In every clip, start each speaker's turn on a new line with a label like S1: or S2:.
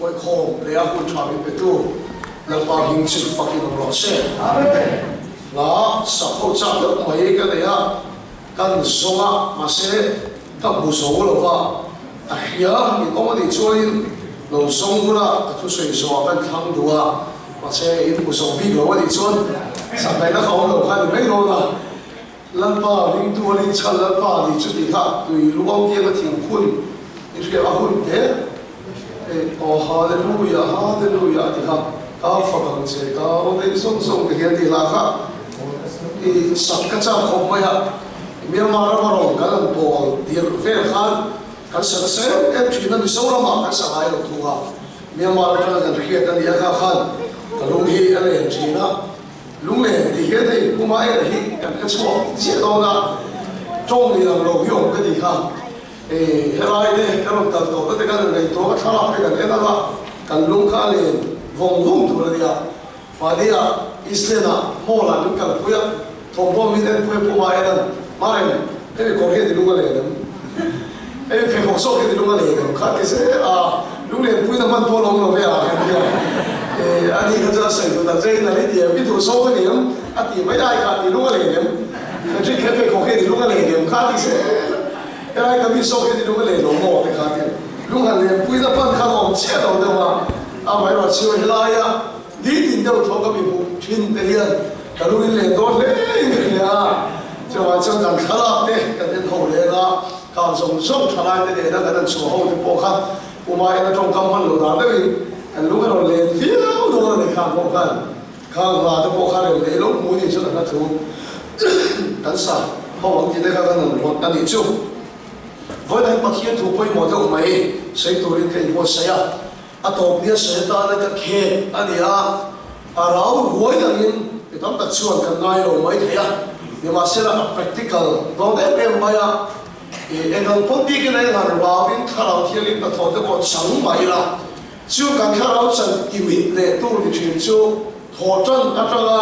S1: Huaikhawm leh a hun tha min petu Lalpa hming chu fakin awm rawh se. Hla sak ho chak deuh mai ka nei a, kan zawng a, mahse ka hmu zo lo va, a hria min awm a nih chuanin lo zawng bula ka thusawi zawhah kan thlang duh a, mahse in hmu zo bik lo a nih chuan sakdaihna ka awm lo kha a ni mai dawn a. Lalpa ringtu a rin chhan Lalpa ni chu tih kha tui luang kianga thing phun i hriat a hun te e aw Hallelujah Hallelujah tih kha ka fak ang che ka aw neih zawng zawng te hian tih hla kha i sak ka chak khawp mai a Myanmar rama rawn kan an pawl tirh vel khan kan sa nasa em em thin a Mizoram ah kan sa ngai lo thung a Myanmar atanga kan hriat a nia kha khan ka lung hi a len thin a. Lunglen tih hian hei Puma en hi kan hre chhuak chiah dawn a, tawng ni ang lo hi awm ka ti kha. Helai te kan rawn kal tawh na te kan rawn ngaihtuah a, thlalak te kan en ang a, kan lung kha a len vawng vawng tur a nia. Mahnia Eastland ah mall ah min kalpui a, thawmhnaw min enpui a Puma en an, Marem, hemi kawr hian i lung a len em? Hemi pheikhawk zawk hian i lung a len em? Kha ti zel a, lunglenpuina hman pawh a awm lo ve a kan tia. Eh, ani kha chuan sawi duh tak che in a lei ti em? I duh zawk a ni em? A ti mai ai kha, i lung a len em? Patrick he pheikhawk hian i lung a len em? Kha ti zel a, helai ka mi zawk hian i lung a len lo maw? Te kha ti a, lung han lenpuina hman khan a awm chiah lo deuh a, amaherawh chu helaia Nitin deuh tho ka mi hmuh thin te hian ka lung in len dawn hle in ka hria a, chuvang chuan kan thlalak te kan en ho leng a, khang zawng zawng thalai te nena kan han chhuah ho te pawh kha Puma ena tawngkam hman lo dan deuhin kan lung a rawn len viau dawn a ni khang pawh khan khang hla te pawh kha rem leh lo hmu ni chuan a hla thu kan sa ho ang tih te kha kan han rawt a nih chu. Vawiin Pathian thu pawimawh deuh mai sawi turin ka inbuatsaih a. A tawp nia sawi atana ka khek a ni a, a rau ruai dangin mi tam tak chuan kan ngai lo mai thei a, nimahsela a practical dawn em em mai a, i engang pawn bikin a inhan rauin thlarau thiangin hnathawh te pawh chang mah ila, chu kan thlarau chan timit leh tur ni thin chu thawhtan atanga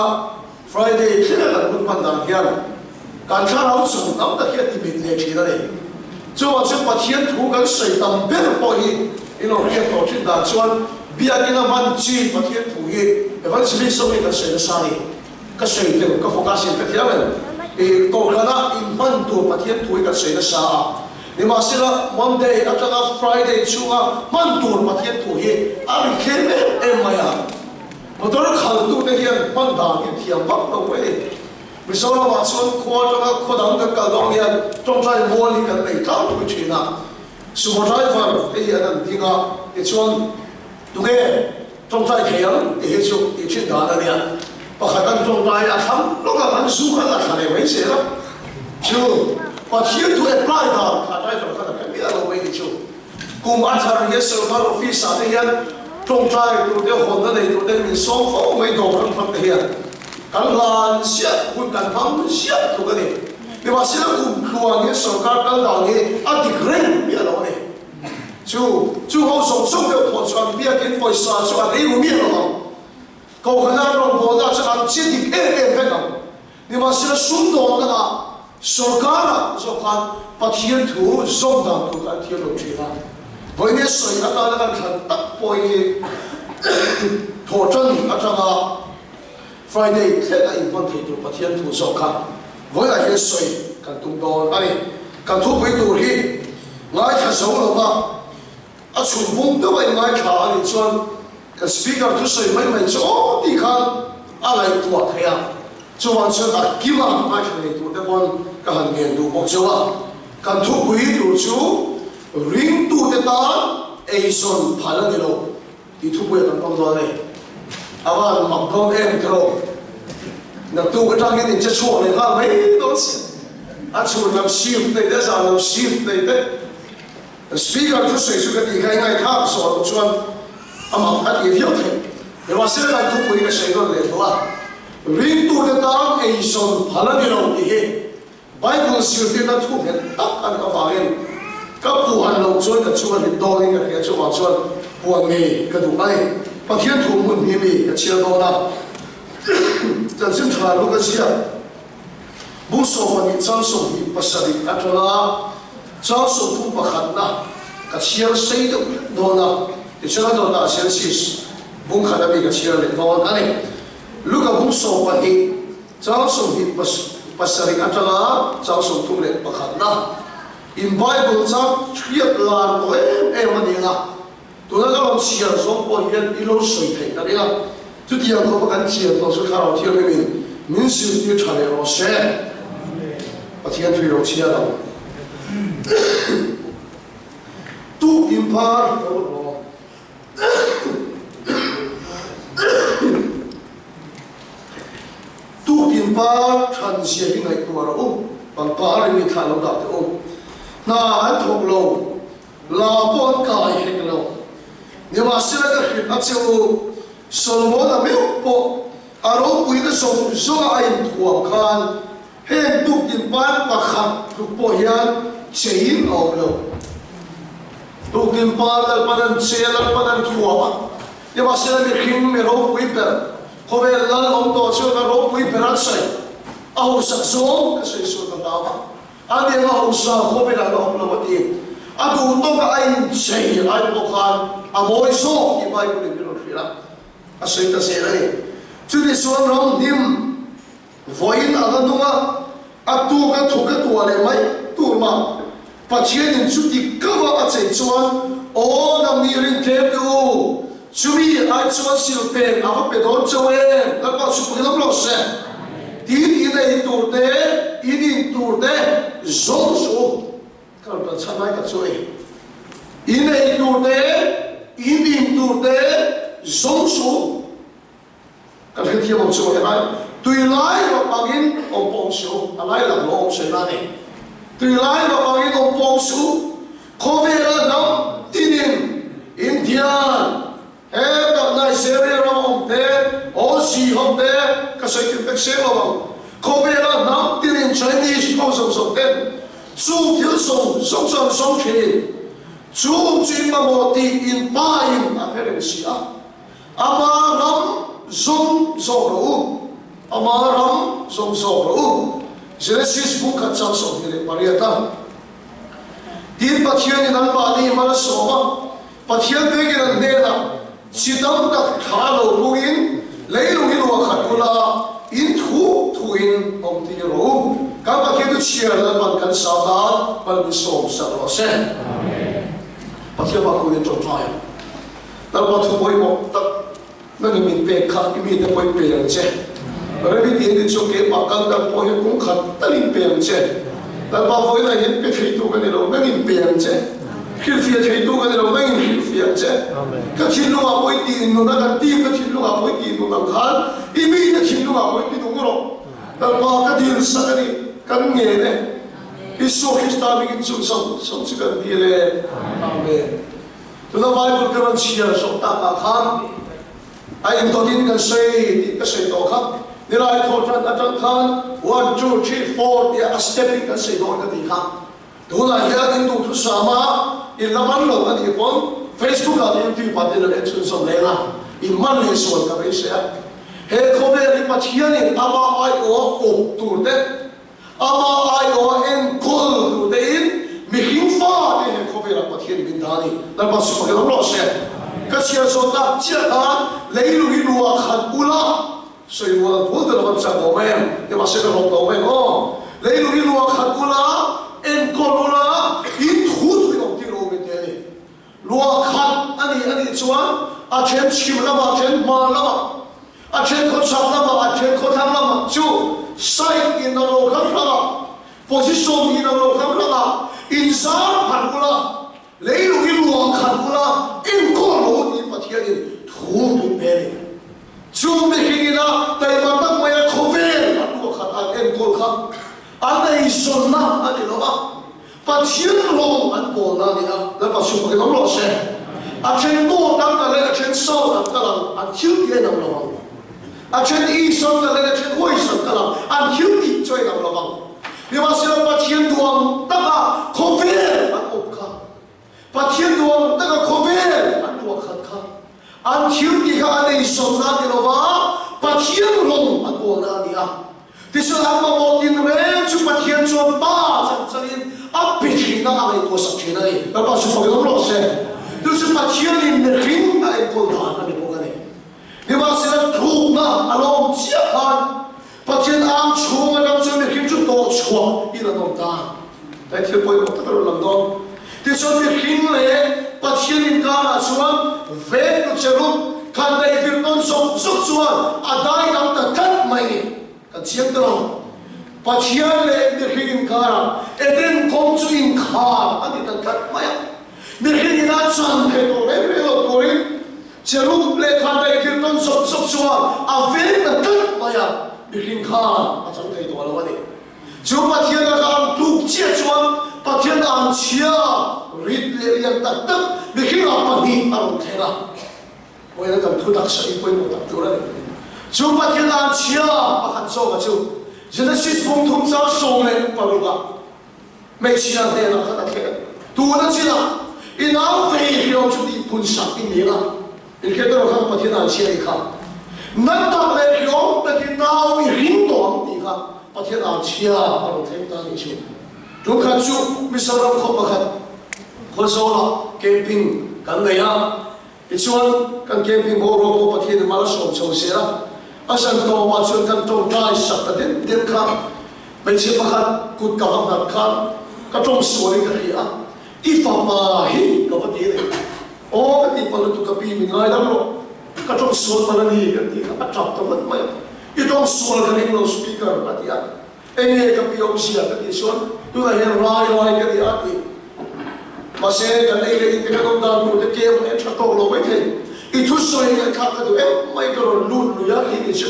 S1: Friday thlenga kan hun hman dan hian kan thlarau chung tam tak hi a timit leh thin a ni. Chuvang chuan Pathian thu kan sawi tam ber pawh hi i lo hriat tawh thin dan chuan biakina hman chi Pathian thu hi Evangelist zawk hi kan sawi nasa a ni. Ka sawi tel, ka focus in ka thiam em? I kohhrana inhman tur Pathian thu hi kan sawi nasa a. Nimahsela Monday atanga Friday chhunga hman tur Pathian thu hi a ri thlem em em mai a. Motor khaltute hian hman dan hi thiam vak lo mai a ni. Mizoramah chuan khua atanga khaw dang kan kal dawn hian tawngtai mual hi kan nei tlangpui thin a. Sumo driver te hi an han ding a, tichuan tunge tawngtai thei ang tih hi chu tih thin dan a nia. Pakhat an tawngtai a thlang lawk a, kan zu khan a thla leh mai zel a. Chu Pathian thu apply dan kha driver khan a hre miah lo mai ni chu. Kum a thar hian sorkar office ah te hian tawngtai tur te hawnna nei tur te min sawm fo mai dawr kan hmang te hian kan hlan ziah hun kan hmang ziah tluk a ni. Nimahsela kum tluan hian sorkar kal dan hi a dik reng miah lo a ni. Chu chu ho zawng zawng deuh phawh chuan biakin pawisa chu an ei ru miah lo ang. Kohhran rawngbawlna chu an chi dik em em vek ang. Nimahsela sumdawnna ah sorkar ah zawk khan Pathian thu zawm dan tur kha an thiam lo thin a. Vawiin sawi atana kan thlan tak pawh hi thawhtan atanga Friday thleng a inhman thei tur Pathian thu zawk kha vawiinah hian sawi kan tum dawn a ni. Kan thupui tur hi ngaithla zo lova a chhun bung deuh a inngaithla a nih chuan kan speaker thusawi mai mai chu aw tih khan a ngaihtuah thei a, chuvang chuan a kima ngaithla nei tur te pawn ka han ngen duh bawk cheu a, kan thupui tur chu ringtute tan eizawn phal a ni lo tih thupui a kan hmang dawn a ni. A van mak dawn em tiraw? Naktuk atang hian in che chhuak leh nghal mai dawn si a, chhun lam shift nei te, zan lam shift nei te. Speaker thusawi chu ka tih kha i ngaihthlak zawh loh chuan a mak a ti viau thei. Nimahsela kan thupui ka sawi nawn leh tawh a, ringtute tan eizawn phal a ni lo tih hi Bible zirtirna thu nghet tak a nih avangin ka puan loh chuan ka chung a rit dawnin ka hria chuvang chuan puan ngei ka duh a ni. Pathian thu hmun hi mi ka chhiar dawn a, chanchin tha lu ka ziak. Bung 12 chang 27 atanga chang 31 na ka chhiar sei deuh hlek dawn a. Tichuan a dawtah Genesis bung khat ami ka chhiar leh dawn a ni. Luka bung 12 chang 27 atanga chang 31 na in Bible chang hriat lar tawh em em a ni ang a, tuna ka rawn chhiar zawng pawh hian i lo sawi theih ka ring a, chutiang khawpa kan chhiar tawh chu Thlarau Thianghlimin min zirtir tha leh rawh se. Pathian thu i lo chhiar ang. Tukin phar hi ka rawn rawh. Tukin par than zia hi ngaihtuah rawh u, pangpar in mi thlah lo dah teh u. Hna an thawk lo, la pawh an kai hek lo. Nimahsela ka hrilh a che u, Solomon-a meuh pawh a ropuina zawng zawnga a inthuam khan Heng tuktin par pakhat tluk pawh hian chein a awm lo. Tuktin par Lalpan an che, Lalpan an thuam a, nimahsela mihring mi ropui ber, khawvel lal awm tawh chuan a ropui ber an sawi. A hausak zawng ka sawi sual ka hlau a, a ni ang a hausa khawvelah la awm lo a ti. A duh tawka a inchei ai pawh khan a mawi zawk tih Bible in min rawn hrilh a, a sawi ta zel a ni. Chutih chuan ramhnim Vawiin a la nung a, a tuk a thuk a tuah leh mai tur mah. Pathianin chuti kava a chei chuan, Aw nang mi rin tlem te u, chumi ai chuan sil pen a va pe dawn chauh em? Lalpa chu pui lam lo se. Tin in ei tur te, in in tur te zawng suh u. Ka rawn kal chhan lai tak chu ei. In ei tur te, in in tur te zawng suh u. Kan hrethiam ang chu helai tui lai rawh angin awm pawh awm suh u, a lai lang lo awm sawi na a ni. Tui lai rawh angin awm pawh awm suh u, khawvela hnam tinin Indian, hetah Nigeria rama awm te, Aussie ho te, ka sawi kim vek seng lo ang, khawvela hnam tinin Chinese ho zawng zawng ten chung thil zawng zawng chu an zawng thin. Chung chu in mamawh tih in pa in a hre reng si a. Ama ram zawng zawk rawh u, Ama ram zawng zawk rawh u, Genesis bu khat chang 28 a. Tin, Pathianin anmahni mal a sawm a, Pathian vekin an hnenah chi tam tak thla lo pungin leilung hi luah khat ula in thu thuin awm tir rawh u. Kan Pathian chu chhiar Lalpan kan sa tan mal min sawm sak rawh se. Pathian bak hunin ṭawngṭai ang. Lalpa thu pawimawh tak nangin min pek kha i mite pawhin pe ang che. Remi tih ni chu keimah kal dang pawh hian kum khat talin pe ang che. Lalpa vawiinah hian pe theitu ka ni lo, nangin pe ang che. Hrilhfiah theitu ka ni lo, nangin hrilhfiah ang che. Ka thinlungah pawh i tih nun a, kan team ka thinlungah pawh i tih nun ang khan i mite thinlungah pawh i ti nung rawh. Lalpa ka dil sak a ni, kan ngen e. Isua Krista bikin chung zawng zawng chu kan dil e. Amen. Tuna Bible ka rawn chhiar zawh takah khan a indawtin kan sawi tih ka sawi tawh kha. Nilai thawh tan atang khan one, two, three, four tia a step in kan sawi dawn ka tih kha. Tunah hian in duhthusam a in la man lo a nih pawn Facebook ah leh YouTube ah te lo en chhunzawm leng a, in man leh sual ka beisei a. He khawvel hi Pathianin ama aiawha awp tur te, Amah aiawh enkawl tur tein mihring fate he khawvelah Pathian min dah a ni. Lalpa chu fak lam rawh se. Ka chhiar zawh tak chiah khan leilung hi luah khat ula sawi rual phul te lo kan chak awm em? Nimahse ka rawp lo em aw. Leilung hi luah khat ula enkawl ula in thu thu in awm tir awm em te a ni. Luah khat a ni a nih chuan a then chhim lamah, a then hmar lamah, a then khawchhak lamah, a then khawthlang lamah chu side in ang lo hrang hrangah, position in ang lo hrang hrangah inzar phan ula, leilung hi luah khat ula, enkawl rawh u tiin Pathianin thu min pe a ni. Chu mihring ina taima tak maia khawvel an luah khat an enkawl kha an eizawnna a ni lo a, Pathian rawng an pawlna a ni a, Lalpa chu fak in awm rawh se. A then north an kal in a then south an kal ang, an thil tih a inang lo ang. A then east an kal in a then west an kal ang, an thil tih chu a inang lo ang. Nimahsela Pathian duang taka khawvel an awp kha, Pathian duang taka khawvel an luah khat kha, an thil tih kha an eizawnna a ni lo va, Pathian rawng an pawlna a ni a. Tichuan an mamawh tinreng chu Pathian chuan Pa chan chanin a pe thin a, a ngaihtuah sak thin a ni. Lalpa chu fak in awm rawh se. Chu chu Pathianin mihring a enkawl dan a ni bawk a ni. Nimahsela tlukna a lo awm chiah khan Pathian ang chhung atang chuan mihring chu tawh chhuah in an awm ta. Hei thil pawimawh tak a rawn lang dawn. Tichuan mihring leh Pathian inkarah chuan veng tu cherub khan daihvirh tawn zawk zawk chuan a dai dang ta tlat mai ni. Kan chiang ta lo. Pathian leh mihring inkarah Eden kawng chu inkhar a ni ta tlat mai a. Mihring ina chan thei tawh reng reng lo turin Cherub lehkha daihthil tawn zawk zawk chuan a veng ta tlat mai a, mihring khan a chang thei tawh lo a ni. Chu Pathian laka an tluk chiah chuan Pathian an chhia rit leh lian tak tak mihringah pahnih a rawn thleng a. Pawina kan thu tak sawi pawimawh tak tur a ni. Chu Pathian an chhia pakhat zawka chu Genesis bung thum chang 16 ah hmeichhia hnenah khan a thleng a. Tuna chinah i nau vei hriau chu tih pun sak i ni a, inhriat erawh khan Pathian an chhia i kha. Nat tak leh hriau takin nau i hring tawh ang tih kha Pathian an chhia a rawn thleng ta a nih chu. Tumkhat chu Mizoram khaw pakhat Khawzawlah camping kan nei a. Tichuan, kan camping boruak pawh Pathianin mal a sawm chho zel a, a zan tawpah chuan kan tawngtai sak ta den den kha. Hmeichhe pakhat kut ka va nghat khan ka tawng sualin ka hria a, I fapa hi ka va ti a ni. Aw ka tih palh lutuk ka pi min ngaidam rawh, ka tawng sual palh a ni ka ti kha a tap ta vat mai a, I tawng sual ka ring lo speaker a ti a, Enge ka pi awmzia ka tih chuan tunah hian rai rai ka ni a ti. Mahse kan ei leh in te kan awm dan tur te kem en tha tawk lo mai thei. I thusawi ngaihthlak ka duh em mai ka rawn lut lui a ti ni chu.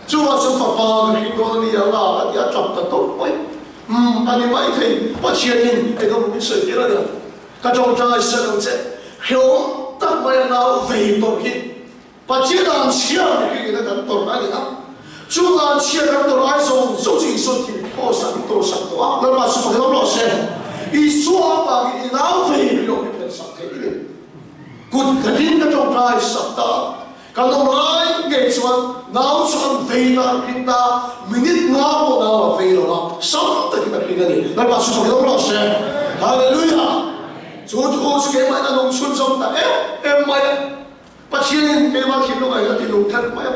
S1: Chuvang chuan fapa ka hring dawn a ni ang a a ti a tap ta tawp mai. Umm a ni mai thei Pathianin eng emaw min sawi tir a nia. Ka tawngtai sak ang che. Hrehawm tak mai a nau vei tawrh hi. Pathian an chhia mihring ina kan tawrh a ni a, chung an chhia kan tawrh ai zawng zawng chu Isua thil pawh sak in tawrh sak tawh a, Lalpa chu pakhat awm rawh se. Isua avangin i nau vei ri awm i phelh sak theih i ni. Kut khatin ka tawngtai sak ta a, kan awm lai ngei chuan nau chu an vei ta an hring ta, minute nga pawh nau a vei lo a, sam takin a hring a ni. Lalpa chu pakhat awm rawh se. Hallelujah! Chu thu chu keimah in a nung chhunzawm ta em em mai a. Pathianin keimah thinlung ah hian a ti lung tlat mai a.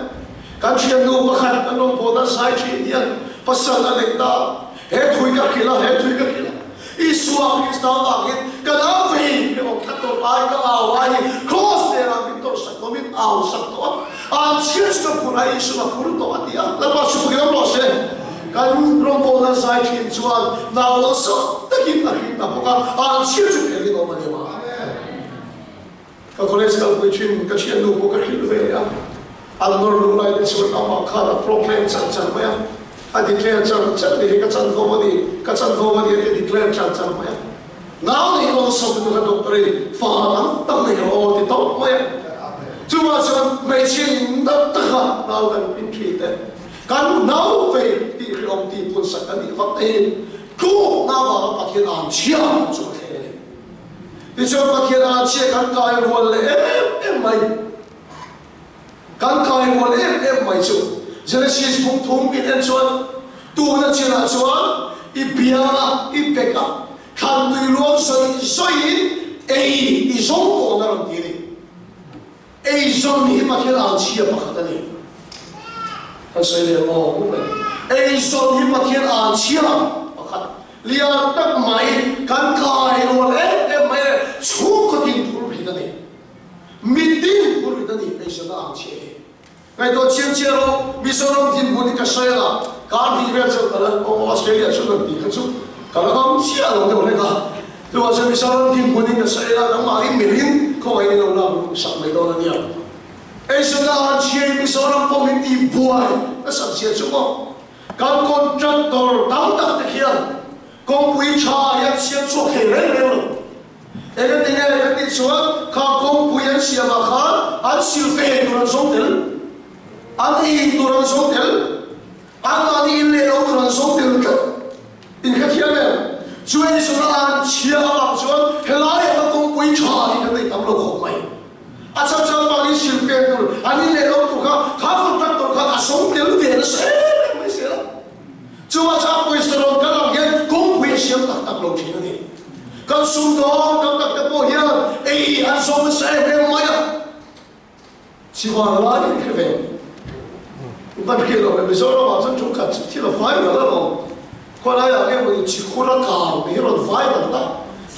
S1: Kan thiannu pakhat kan rawn pawn a zai thin hian pasal a neih ta a, he thui ka hrilh a, he thui ka hrilh a. Isua Krista avangin ka nau vei he awm tlat tawh ai ka au ai hi Kraws hnenah min tawrhsak tawh, min au sak tawh a, an chhiat chu ka phur ai Isua ka phur tawh a ti a. Lalpa chu fakin awm rawh se. Kan rawn pawn a zai thin chuan nau lo sak takin a hrilh ta bawk a, an chhiat chu phelhin awm a ni mah. Ka college kalpui thin ka thiannu pawh ka hrilh ve leh a, an nawr luh lai te chuan amah khan a proclaim char char mai a, a declare char char ni hi ka chanvo a ni, ka chanvo a ni a ti a declare char char mai a. Nau nei awm sawm nu kha doctor in fa tam tak nei rawh aw ti tawp mai a. Chuvang chuan hmeichhia in nat taka nau kan pin thin te, kan nau vei tih hrehawm tih punsak kan nih vak te hi tlukna avanga Pathian ang chhia chu a thleng a ni. Tichuan Pathian a chhia kan kai rual leh em em mai. Kan kai rual em em mai chu Genesis bung thum in en chuan tuna chinah chuan i bianga i bek a, thlan tui luang sawi sawiin ei i zawng tawn a rawn ti a ni. Ei zawn hi Pathian ang chhia pakhat a ni. Kan sawi leh maw mai. Ei zawn hi Pathian ang chhia pakhat. Lian tak mai kan kai rual em em mai leh chhungkaw tin phur rit a ni. Mitin phur rit a ni ei zawn a ang chhia hi. Ngaihtuah chiang chiang rawh, Mizoram dinhmun hi ka sawi a, kar hnih vel chuan ka la Australia chu kan tih kha chu ka la ngam chiah lo deuh hlek a. Chuvang chuan Mizoram dinhmun hi ka sawi a, nangmahin mirin khawngaih in lo lak luh sak mai dawn a nia. Eizawnna an chhiain Mizoram pawh min tih buai nasat zia chu maw? Kan contractor tam tak te khian kawngpui tha hi an siam chhuak thei reng reng lo. Engati nge kan tih chuan kha kawngpui an siamah khan an sil fe tur an zawng tel, an in tur an zawng tel, Anmahni in leh lo tur an zawng tel tlat. In hrethiam em? Chu eizawn a an chhia avang chuan helai anga kawngpui tha hi kan nei tam lo khawp mai. A chhan chuan mahni sil pek tur, an in leh lo tur kha, kha contractor khan a zawng tel ve nasa em em mai zel a. Chuvang chuan a pawisa rawn kal ang hian kawngpui a siam tak tak lo thin a ni. Kan sumdawng tam tak te pawh hian ei an zawng nasa em em mai a. Chivan lai in hre ve. I van hriat lo ve Mizoram ah chuan ṭum khat chu thil a fai vel alawm. Khawlai ah nge mawni chikhur a kang tih hi rawn fai tak tak.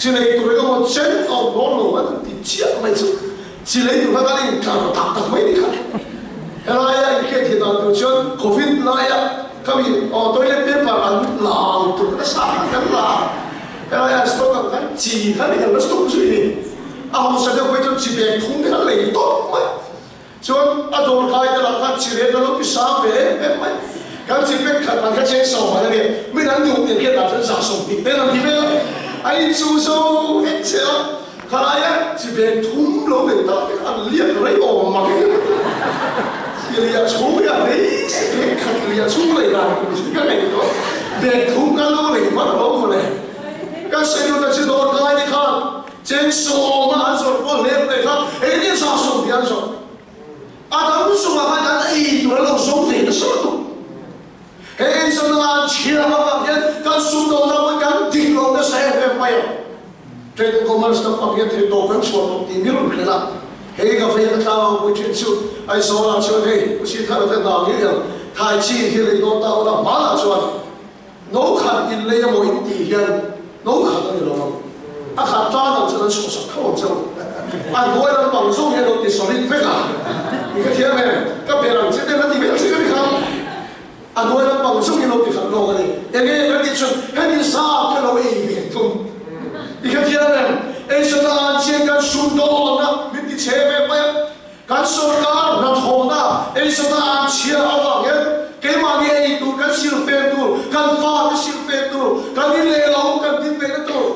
S1: Chi lei tur eng emaw chen a awm dawn lo an ti chiah mai chu. Chi lei tur kha kan intlar tak tak mai ni kha. Helai a inhriat theih dan tur chuan Covid laia khami aw toilet paper an lang tur nasa khan kan la. Helai a stock ang khan chi kha ni kan la stock zui ni. A hausa deuh phei chuan chi bag thum te kha lei tawp mai. Chuan a dawr kai te lah khan chi rek a lo ti sang ve em em mai. Kan chi bag khat man kha cheng sawm man a nia. Mi dang duh tir khian lah chuan zah 20 te an ti vel a. A inchuh zo vek che a. Khalai a chi bag thum lo nei ta te kha an liak rei awm mak em em a. Chi liah chhung hi a rei si bag khat liah chhung lei dan tur hi ka nei tawh. Bag thum ka lo lei hman a lo mawle. Kan sawi duh ta chi dawr kai te khan Cheng sawma an zawrh pawh hlep leh kha engtin zah sawm tih an zawrh. A dang chungah khan an ei tur an lo zawng ve nasa lutuk. He eizawnna an chhiar avang hian kan sumdawnna pawh kan dik lo nasa em em mai ang. Trade and Commerce lam pang hian thei tawp kan chhuah tawp tih mi rawn hrilh a. Hei ka vei ka tlang ang pui thin chu Aizawl ah chuan hei Pu Sithara te hna ngei ang Thai chi hi lei dawn ta ula hmanah chuan No khat in lei emaw in tih hian no khat a ni lo ang. A khat tan ang chuan an chhuahsak tho ang cheu. A hnuai lampang zawng hian lo ti solid vek a. I ka thiam em? Ka ber ang che ten a ti vel che ka ni kha. A hnuai lampang zawng hi lo ti khat lawk a ni. Enge kan tih chuan hemi zat kha lo ei ve thung. I ka thiam em? Eizawn an chian kan sum dawn a, min ti chhe ve mai a. Kan sorkar hnathawhna eizawnna an chhia avang hian keimahni ei tur, kan silfen tur, kan fate silfen tur, kan in leh lo kan din veina tur,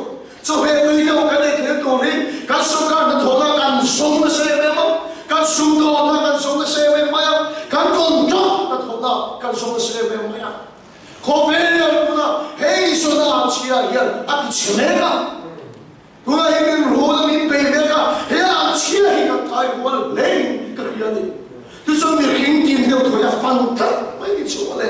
S1: chawhmeh tui deuh kan ei theihna tur hi kan sorkar hnathawhna kan zawng nasa em em a, kan sumdawnna kan zawng nasa em em mai a, kan contract hnathawhna kan zawng nasa em em mai a. Khawvel hmuna eizawnna an chhia hian a ti chhe mek a. Tunah hi min rul a min bei mek a, he an chhia hi kan kai rual hlein ka hria a ni. Tichuan mihring tin deuh thawi a fan tlat mai ni chu mawle.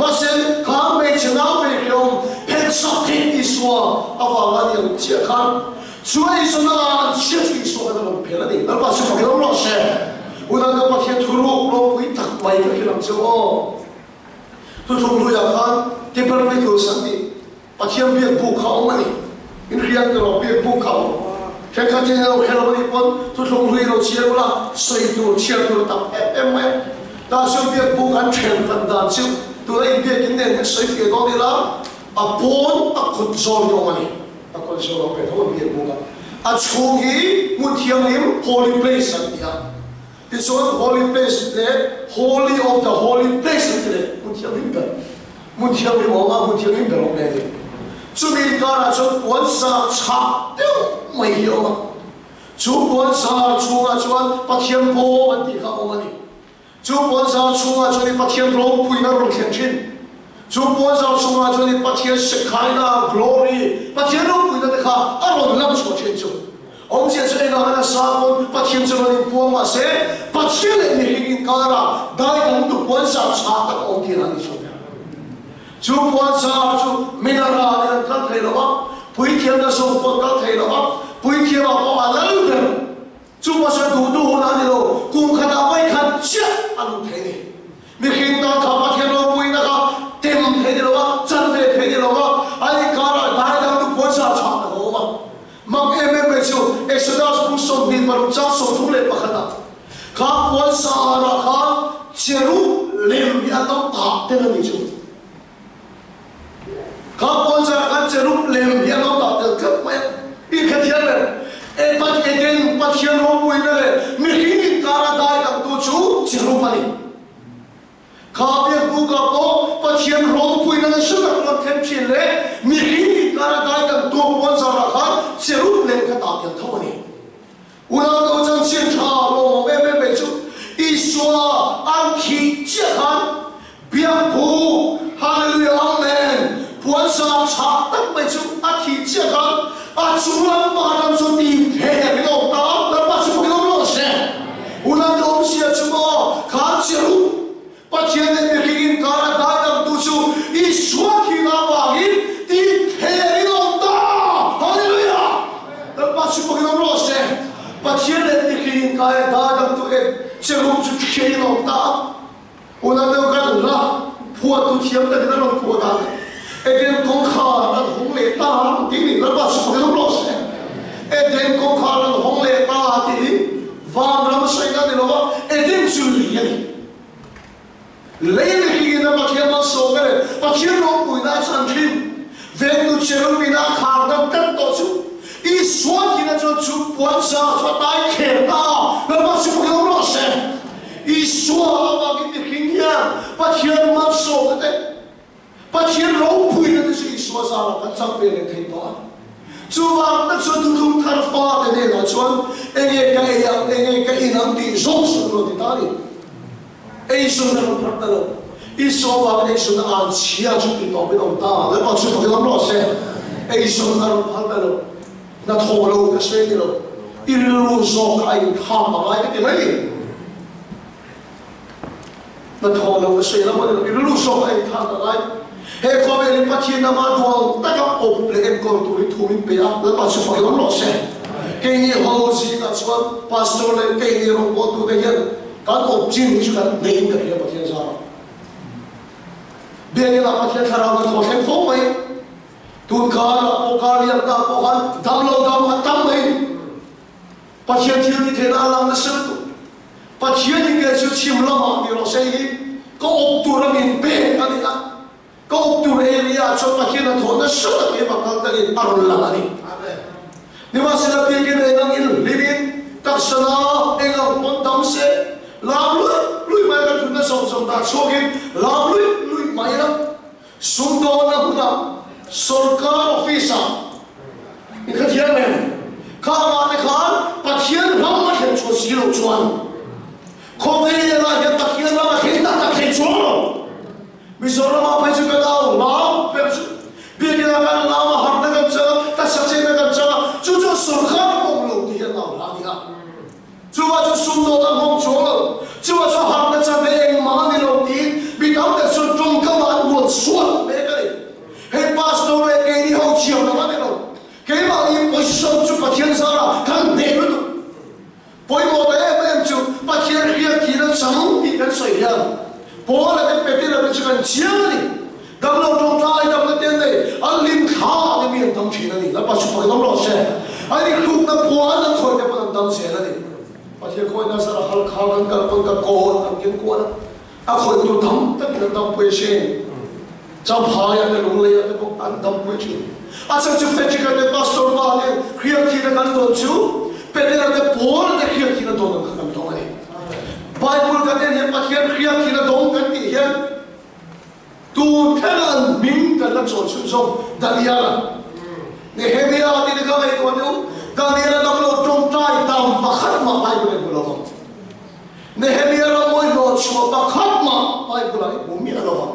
S1: Mahse kha hmeichhe nau ve hriawm phensak theih Isua avanga ni ang chiah khan chu eizawn a an chhia chu Isua khan a rawn phel a ni. Lalpa chu fak ilo rawh se. Unau ka Pathian thuruk ropui tak mai ka hrilh ang che u aw. Thuthlung hluiah khan Tabernacle an tih. Pathian biak buk kha awm a ni. In rian erawh biak buk kha awm. Thenkhat hian ilo hre lo a nih pawn thuthlung hlui ilo chhiar ula sawi tur, chhiar tur a tam em em mai a. Tah chuan biak buk an then hran dan chu tuna in biakin nen hian sawi fiah dawn ila a pawn a kut zawl hi awm a ni. A kut zawl awm ve tho a biak buk a. A chhung hi hmun thianghlim, holy place an ti a. Tichuan Holy Place leh Holy of the Holy Place an ti leh hmun thianghlim ber, hmun thianghlim awm a, hmun thianghlim ber awm leh a ni. Chumi inkarah chuan puan zar chhah deuh mai hi a awm a. Chu puan zar chhungah chuan Pathian bawm an tih kha a awm a ni. Chu puan zar chhungah chuan i Pathian ropuina a rawn thlen thin. Chu puan zar chhungah chuan i Pathian Shekinah glory, Pathian ropuina te kha a rawn lang chhuah thin chu. Awmzia chu engah nge nasa pawn Pathian chu rawn inpuang mahse Pathian leh mihring inkara dai dang tu puan zar chhah tak a awm tih an ni chu. Chu puan zar chu minara in an kal thei lo a, puithiamna zawng pawh an kal thei lo a, puithiamah pawh a lal ber. Chu pasal duh duh hun a ni lo, kum khatah vawi khat chiah a lut thei ni. Mihring tan kha Pathian ropuina kha tem thei ni lo a, chan ve thei ni lo a, an inkarah dai dang tu puan zar chhah tak a awm a. Mak em em mai chu Exodus bu 26 chang 31 ah kha puan sarah khan cherub lem hi an lo tah tel a ni chu. Kha puan sarah khan cherub lem hi an lo tah tel tlat mai a. I hrethiam em? E Eden Pathian ropuina leh mihring inkara dai dangtu chu cherub a ni. Kha biakbukah pawh Pathian ropuina nasa tak rawn thlen thin leh mihring inkara dai dang tuak puan zarah khan cherub lem kha tah tel tho a ni. Unau chanchin tha lawmawm em em mai chu Isua an thih chiah khan biakbuk, Hallelujah Amen, puan zar chhah tak mai chu a thih chiah khan a chung lamah ram chu tim the in awm ta a, Lalpa chu fakin awm rawh se. Unau awmzia chu maw khan cherub Pathian leh mihring inkar a daidamtu chu Isua thihna avangin tih theih in awm ta! Hallelujah! tu e cherub chu ṭhiain a awm ta a. Unau deuh kan la phuahtu thiam takin a rawn phuah dan Eden kawngkhar an hawng leh ta tih nih Lalpa chu fakin awm rawh se. Eden kawngkhar an hawng leh ta tih hi vanram sawina a ni lo va, Eden chu lei a ni. Lei mihringin a Pathian malsawmna leh Pathian ropuina a chan thin. Vengtu cherubin a khar dam tlat tawh chu Isua thihna chuan chu puansa chu a tai kher ta a, Lalpa chu fakin awm rawh se. Isua avangin mihring hian Pathian malsawmna te, Pathian ropuina te chu Isua zarah kan chang ve leh thei tawh a. Chuvang tak chuan thuthlung thar fate hnenah chuan enge ka ei ang, enge ka in ang tih zawng sawn rawn ti ta a ni. Eizawn a rawn phar ta lo. Isua avangin eizawn a an chhia chu tih tawpin a awm ta a, Lalpa chu fakin awm rawh se. Eizawn a rawn phar ta lo. Hnathawh lo ka sawi ni lo, i rilru zawk kha a inkham a ngai ka ti mai. Hnathawh lo ka sawi lo a ni lo, i rilru zawk kha a inkham a ngai. He khawvelin Pathian ama duang taka awp leh enkawl turin thu min pe a, Lalpa chu fakin awm rawh se. Keini ho zingah chuan Pastor leh keini rawngbawltute hian kan awp chin hi chu kan hneiin ka hria Pathian zarah. Biakinah Pathian thlarau kan thaw thleng fo mai. Tun karah pawh kar lian tak pawh khan dam lo dam a tam mai. Pathian thil ti theihna a lang nasa lutuk. Pathian in kei chu chhim lamah ni rawh se hi ka awp tur a min pek a ni a. Ka awp tur area ah chuan Pathian a thawh nasa tak em a kal takin a rawn lang a ni. Nimahsela biakin engang in hlimin taksa la engang pawn tam se lam luih luih mai a kan thutna zawng zawng dah chhuakin lam luih luih mai ila. Sumdawnna hunah sorkar office-ah i kha thiam em? Kha amah te khan Pathian ram a thlen chhuah si loh chuan khawvelah hian Pathian ram a thleng tak tak thei chuang lo. Mizoramah phei chu kan au lam ber chu biakinah kan lam a, harhna kan chang a, taksa chenna kan chang a, chu chuan sorkar a pawm lo tih hi an au hla a ni a. Chuvah chu sumdawt an hawng chuang lo, chuvah chu harhna chanve engmah a ni lo tiin mi tam tak chuan tawngkam ah an buat suat mek a ni. Hei pastor leh keini ho thiam lo a ni lo, keimahni position chu Pathian zarah kan hneh lutuk. Pawimawh ta em em chu Pathian hriat thihna chang tih kan sawi hian Paula te Petera te chu kan chiang a ni. Damlo tawngtai damna te an nei, an lim thla te mi an dam thin a ni. Lalpa chu fakin awm rawh se. An inhrukna puan an khawih te pawn an dam zel a ni. Pathian khawi Nazara hal kha kan kal pawn ka kawn an keng kual a, a khawih tur tam takin an dam pui a sin. Champhai ah te Lunglei ah te pawh an dam pui thin. A chhan chu Frederick-a te Pastor pa te hriatthihna kan dawn chu Petera te Paula te hriatthihna dawn ang kha kan dawng a ni. Bible kan en hian Pathian hriatthihna dawng kan tih hian Tun thlenga an hming kan la chawn chhun zawk Daniela, Nehemia tih te kha ngaihtuah teh u. Daniela damlo tawngtai dam pakhat mah Bible ah i hmu lo vang. Nehemia rammawi hlawhchhuah pakhat mah Bible ah i hmu miah lo vang.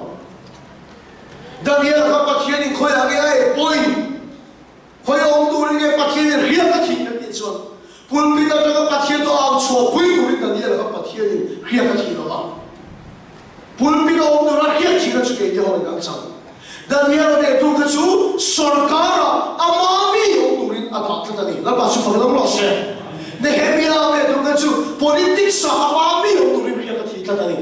S1: Daniela kha Pathianin khawiah nge a ei pawhin khawi awm turin nge Pathianin hriat a thih kan tih chuan pulpit atanga Pathian chu au chhuahpui turin Daniela kha Pathianin hriat a thih lo vang. Pulpit a awm tura hriat thihna chu keini ho in kan chang. Daniela leh tu kha chu sorkara ama mi awm turin a dah tlat a ni. Lalpa chu fak lam rawh se. Nehemia leh tu kha chu politics ah ama mi awm turin hriat a thih tlat a ni.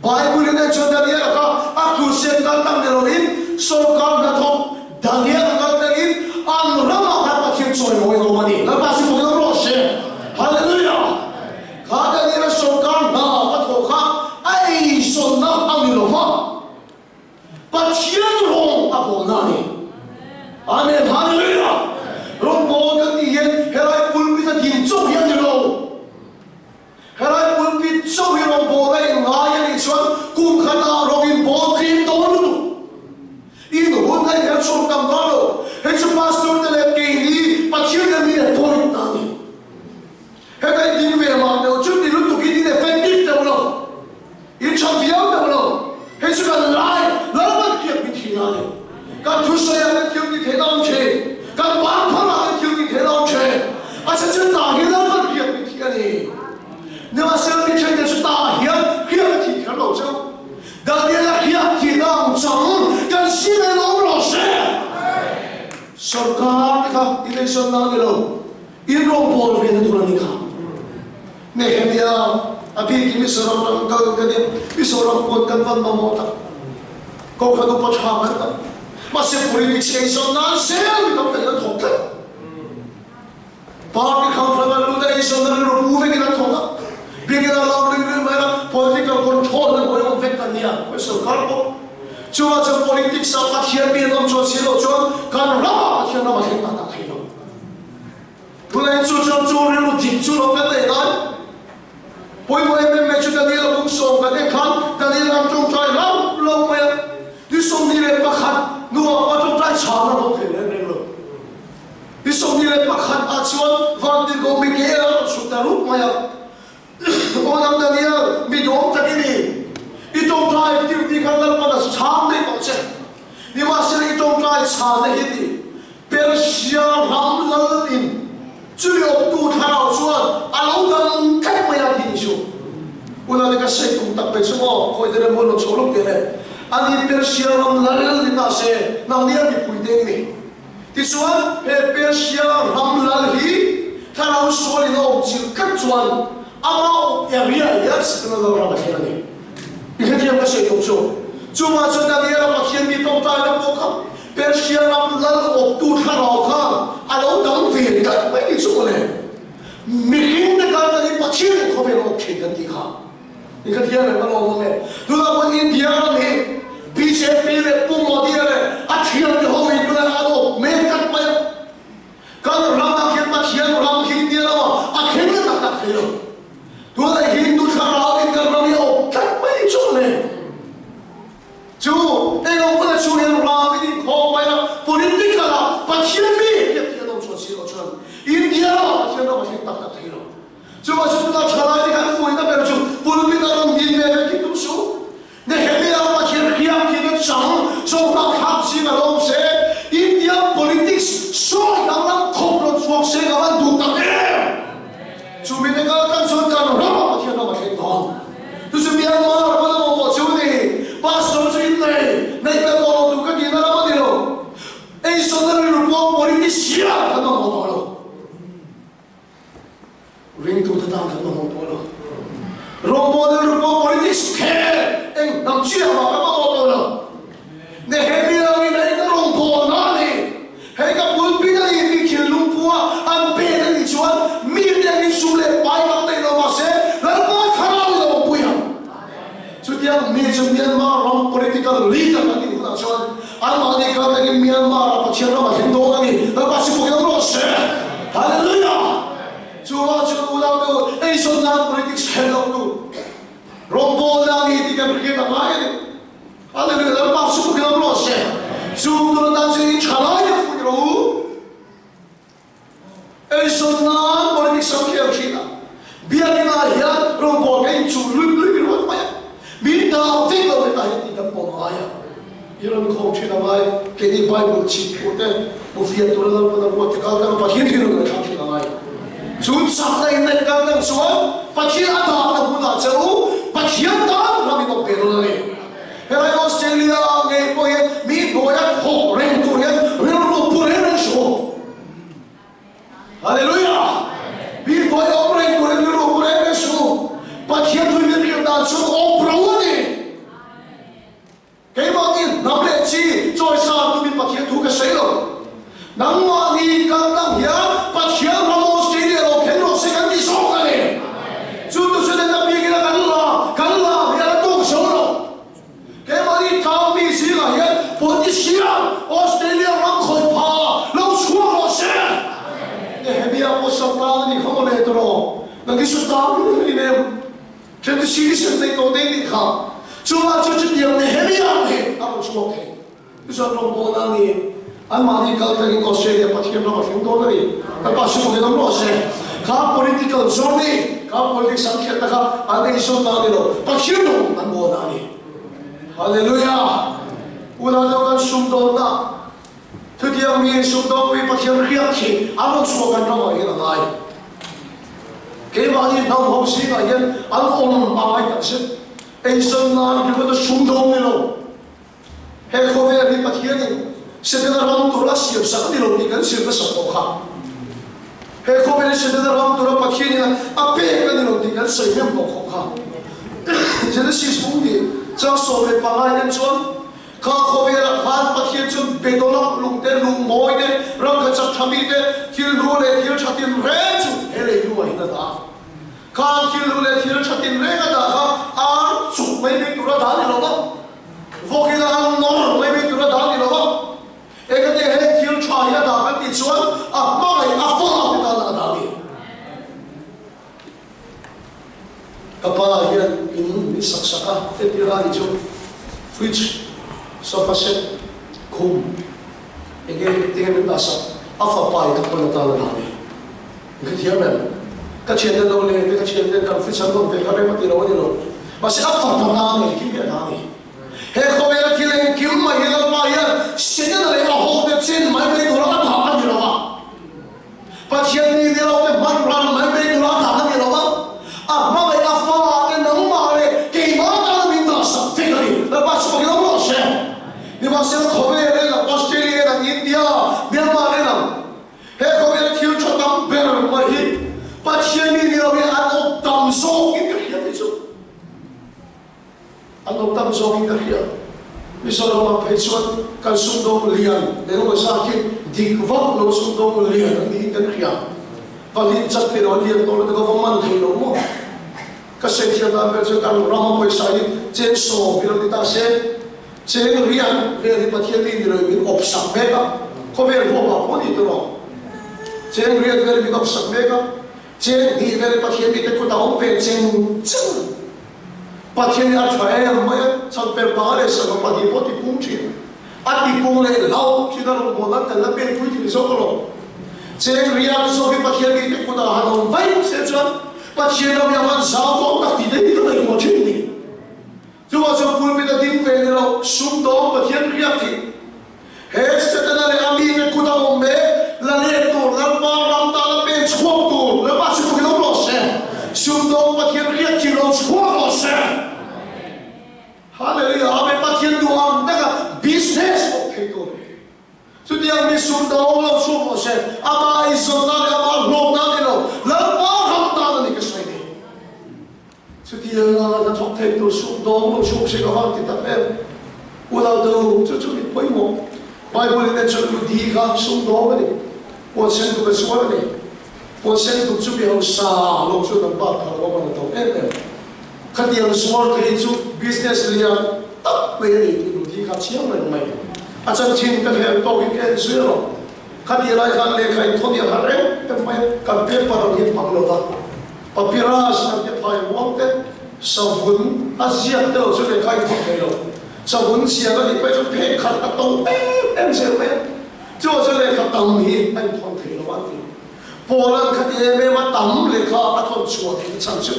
S1: Bible in chuan Daniela kha a crusade kal tak ni loin sorkar hnathawk Daniela kal takin an ramah khan Pathian chawimawi a awm a ni. Lalpa chu fak lam rawh se. Hallelujah! Kha Daniela sorkar hna ka thawh kha a eizawnna a ni lo va, Pathian rawng a bawlna a ni. Amen. Hallelujah! Rawngbawl kan tih hian helai pulpit a din chauh hi a ni lo. Helai pulpit chauh hi rawngbawlna in ngai a nih chuan kum khatah rawng in bawl tlim dawn lutuk. In hun a inher chhuak tam dawn lo. Hei chu pastor te leh keini Pathian leh mi leh point na a ni. Heta i ding ve mah deuh chu ti lutuk in in effective deuh lo, in tha viau deuh lo. Hei chu kan lai Lalpan hriat min thin a ni. Kan thusawi ah te thil ti theih na awm thin, kan parphar ah te thil ti theih na awm thin. A chhan chu tah hi Lalpan hriat min thih a ni. Nimahsela mi then te chu tah hian hriat a thih kher lo cheu. Daniela hriat thihna ang chang kan si ve lo awm rawh se. Sorkar te kha election na a ni lo. In rawn bawl ve na tur a ni kha. Nehemia, a bikin Mizoram ram kal kan in Mizoram pawn kan van mamawh tak. Kohhran upa tha kan tam. Mahse politics eizawn nan zel mi tam takin an thawk tlat. Party hrang hrang an lut a, eizawnna rilru pu vekin an thawk a. Biakin a lam lui lui mai a, political control na hnuai awm vek kan nia, khawi sorkar pawh. Chuvang chuan politics ah Pathian mi an awm chuan si loh chuan kan ramah Pathian ram a thleng tak tak thei lo. Tunah chu chuan chu rilru dik chu lo kan neih lai. Pawimawh em em mai chu Daniel a bung sawm kan en khan Daniel an tawngtai hlauh lo mai a, ni 21 hnuah a tawngtai chhana lo thei reng reng lo. Ni 21 ah chuan Vantirhkoh Mikael a rawn chhuk ta rup mai a, Aw nang Daniel, mi dawm tak i ni, i tawngtai tirh ti khan Lalpan a chhang daih tawh che. Nimahsela i tawngtai chhana hi ti Persia ram lal in chumi awptu thlarau chuan a lo dang tlat mai a tih ni chu. Unau te ka sawi tum tak mai chu maw, khawi te rem hun lo chho lawk teh le. Ani Persia ram lal ni ta se, nang nia mipui te ni. Tichuan he Persia ram lal hi thlarau sual in a awm chilh tlat chuan ama awp area hian Setana lal ram a thlen a ni. I hrethiam ka sawi tum chu. Chuvang chuan Daniela Pathian mi tawngtaina pawh kha Persia ram lal awptu thlarau khan a lo dang ve tlat mai ni chu mawle. Mihring te khan kan in Pathian in khawvel a awp thin kan tih kha. I ka thiam em a lawm awm e. Tunah pawh India ram hi bjp leh Pu Modi-a leh a thiante ho in tunah an awp mek tlat mai a. Kan ramah khian Pathian ram hi India ramah a thleng na tak tak thei lo. Tunah Hindu thlarau in kan ram hi a awp tlat mai chu mawle. Chu englo hmuna chu hian ram in inkhawm mai a, political ah Pathian mi hian thian awm chuan si lo chuan India ramah Pathian ram a thleng tak tak thei lo. Chuvang chu tunah thalai te kan fuihna ber chu pulpit a rawn din ve vek hi tum suh. Nehemia Pathian hriam thin a chang zawhna thlak zing a lo awm se, India politics sawi danglam khawp rawn chhuak se ka van duh tak em! Chu mite kal tan chuan kan ramah Pathian ram a thleng dawn. Chu chu Myanmar hmun a mamawh chu ni. Pastor chu in nei, neih belh tawh lo tur ka tihna lam a ni lo. Eizawnna rilru pawh politician kan mamawh tawh lo. Ringtute tan kan mamawh tawh lo. Rawngbawlna rilru pawh politics khel eng hnam chiah mah kan mamawh tawh lo. Nehemia angin hei ka rawngbawlna a ni, hei ka pulpit a ni tih thinlung pua an pek a nih chuan mite angin sum leh pai tam neih lo mah se Lalpa thlarau in a awmpui ang. Chutiang mi chu Myanmar ram political leader an nih hunah chuan anmahni kal takin Myanmar ah Pathian ram a thleng dawn a ni. Lalpa si pawhin awm rawh se. Hallelujah! Chuvang chuan unaute u, eizawn nan politics khelh loh tu rawngbawlna a ni tih kan hriat a ngai a ni. Hallelujah! Lalpa si pawhin awm rawh se. Chung tur atan chuan in tha lai te fuih rawh u. Eizawn nan politics a khel thin a, biakinn ah hian rawngbawl ka inchul luih luih ringawt mai a, min dang vek lo hetah hian tih kan pawm a ngai a, i rawn khawm thin a ngai, keini Bible chhip tur te, mufiah tura Lalpan a ruat te kal dang Pathian hi rawn ngaihthlak thin a ngai. Chu chakna in neih kal dang chuan Pathian a dahna hmunah che u Pathian tan ram in awm ve dawn a ni. Helai Australia ah ngei pawh hian mi hnuai a thawk reng tur hian rilru pu reng reng suh u. Hallelujah! Mi hnuai awm reng tur hian rilru pu reng reng suh u. Pathian thu min hrilh dan chu awm ro a ni. Keimahni hnam leh chi chawisan tumin Pathian thu ka sawi lo. Nangmahni kal dang hian Pathian ram Australia lo khen rawh se kan ti zawk a ni. Chu tu chu nena biakin a kan la, kan la hi a la tawk zo lo. Keimahni tlang mi zingah hian politician Australia ram khawih pha lo chhuak rawh se. Nehemia pawh Satan a nih kha maw le tawh. Nang hi Satan i ni hlei nem. Then chu citizen nei tawh dei nih kha. Chuvang chuan chutiang Nehemia ang hi a rawn chhuak thei. Tichuan rawngbawlna a ni. Anmahni kal thlengin Australia Pathian ram a thleng dawn a ni. Lalpa si bawkin awm rawh se. Kha political journey, kha politics an khelhna kha an eizawnna a ni lo. Pathian rawng an bawlna a ni. Hallelujah! Unau deuh kan sumdawnna, thutiang mi sumdawngpui Pathian hriat hi an rawn chhuah kan ramah hian a ngai. Keimahni hnam ho zingah hian an awm a ngai takzet. Eizawn nan ringawt a sumdawng ni lo. He khawvel hi Pathianin Setana ram tur a siam sak a ni lo tih kan zir hmasa tawh kha. He khawvel hi Setana ram tura Pathianin a pek a ni lo tih kan sawi hnem tawh khawp kha. Genesis bung nih chang 15 in en chuan kha khawvelah khan Pathian chuan bedawlak lung te, lung mawi te, ram kha chak tha mi te, thil hlu leh thil tha tinreng chu he lei hnuah hin a dah a. Kha thil hlu leh thil tha tinreng a dah kha ar chuk mai mai tura dah a ni lo va, vawkina an nawr mai mai tura dah a ni lo va. Engati he thil tha hi a dah kan tih chuan a hmangaih a fa te tan a dah a ni. Ka pa hian in min sak sak a, entir a ni chu fridge, sofa set, khum enge tinge min dah sak, a fapa in a hman atan a dah a ni. Ka thiam em? Ka thiante lo leng te, ka thiante kan fridge an rawn ve kha rem a ti lo a ni lo. Mahse a fapa tan engkim hi a dah a ni. He khawvela thil engkim mai hi Lalpa hian Setana leh a hote chen mai mai tura a dah a ni lo va. Pathian mi ni lote hman ran mai mai tura a dah a ni lo va. A hmangaih a fa te nangmah leh keimah tana min dah sak vek a ni. Lalpa chu pakin awm rawh se. Nimahsela khawvel en ang, Australia en ang, India, Myanmar en ang, he khawvela thil tha tam ber mai hi Pathian mi ni lo hi an awm tam zawkin ka hria tih chu. An awm tam zawkin ka hria. Mizoramah phei chuan kan sumdawng lian engemaw zat hi dik vak lo sumdawng lian an niin kan hria. Valin chat thei lo an lian tawh lo te ka va man thei lo maw? Ka sawi thiam dan ber chuan kan rama pawisa hi cheng 10 hi lo ni ta se, cheng riat vel hi Pathian mi ni lo in min awp sak mek a, khawvel huapah pawh ni tawh lo. Cheng riat vel hi min awp sak mek a, cheng hnih vel hi Pathian mite kutah awm ve cheng cheng. Pathian hi a tha em mai a, chhan per pa leh sangha pahnih pawh ti pung thin. A ti pung leh hlauh thin a rawn bawl an kan la pen pui thin zawk alawm. Cheng riak zawk hi Pathian mite kutah han awm vaih se chuan Pathian ram hi a van zau tawk tak tih daih hi ka ngaihtuah thin ni. Chuvang chuan pulpit a ding ve ni lo, sumdawng Pathian riak thih. He Setana leh a mite kut a awm mek, la let tur, Lalpa ram tana pen chhuak tur, Lalpa chu pawhin awm rawh se. Sumdawng Pathian riak thih lo chhuak rawh se. Hallelujah, Amen, Pathian duh ang taka business pawh thei tur. Chutiang mi sumdawng lo chhuak rawh se, amah eizawnna leh amah hlawkna a ni lo, Lalpa ram tan a ni ka sawi ni. Chutiang anga hnathawk thei tur sumdawng lo chhuk se ka van ti tak em? Unau tu, chu chu mit pawimawh. Bible in en chuan Ludi kha sumdawng a ni. Puan sen tuk a zuar a ni. Puan sen tuk chu mi hausa lo chuan an bat phal lo a man a to em em. Khatiang zuar thei chu business lian tak mai a ni tih Ludi kha chiang reng mai. A chanchin ka hel tawkin ka en zui alawm. Khati lai khan lehkha in thawni a harh em em mai a, kan paper ang hi hmang lo va. Papyrus an ti phai muang te, savun a ziak te lo chu lehkha in thawk thei lo. Savun ziak a nih pawh chu phek khat a to em em zel mai a, chu chu lehkha tam hi a inthawn thei lo a ti. Paul-a'n khati em em a tam lehkha a thawn chhuah theih chhan chu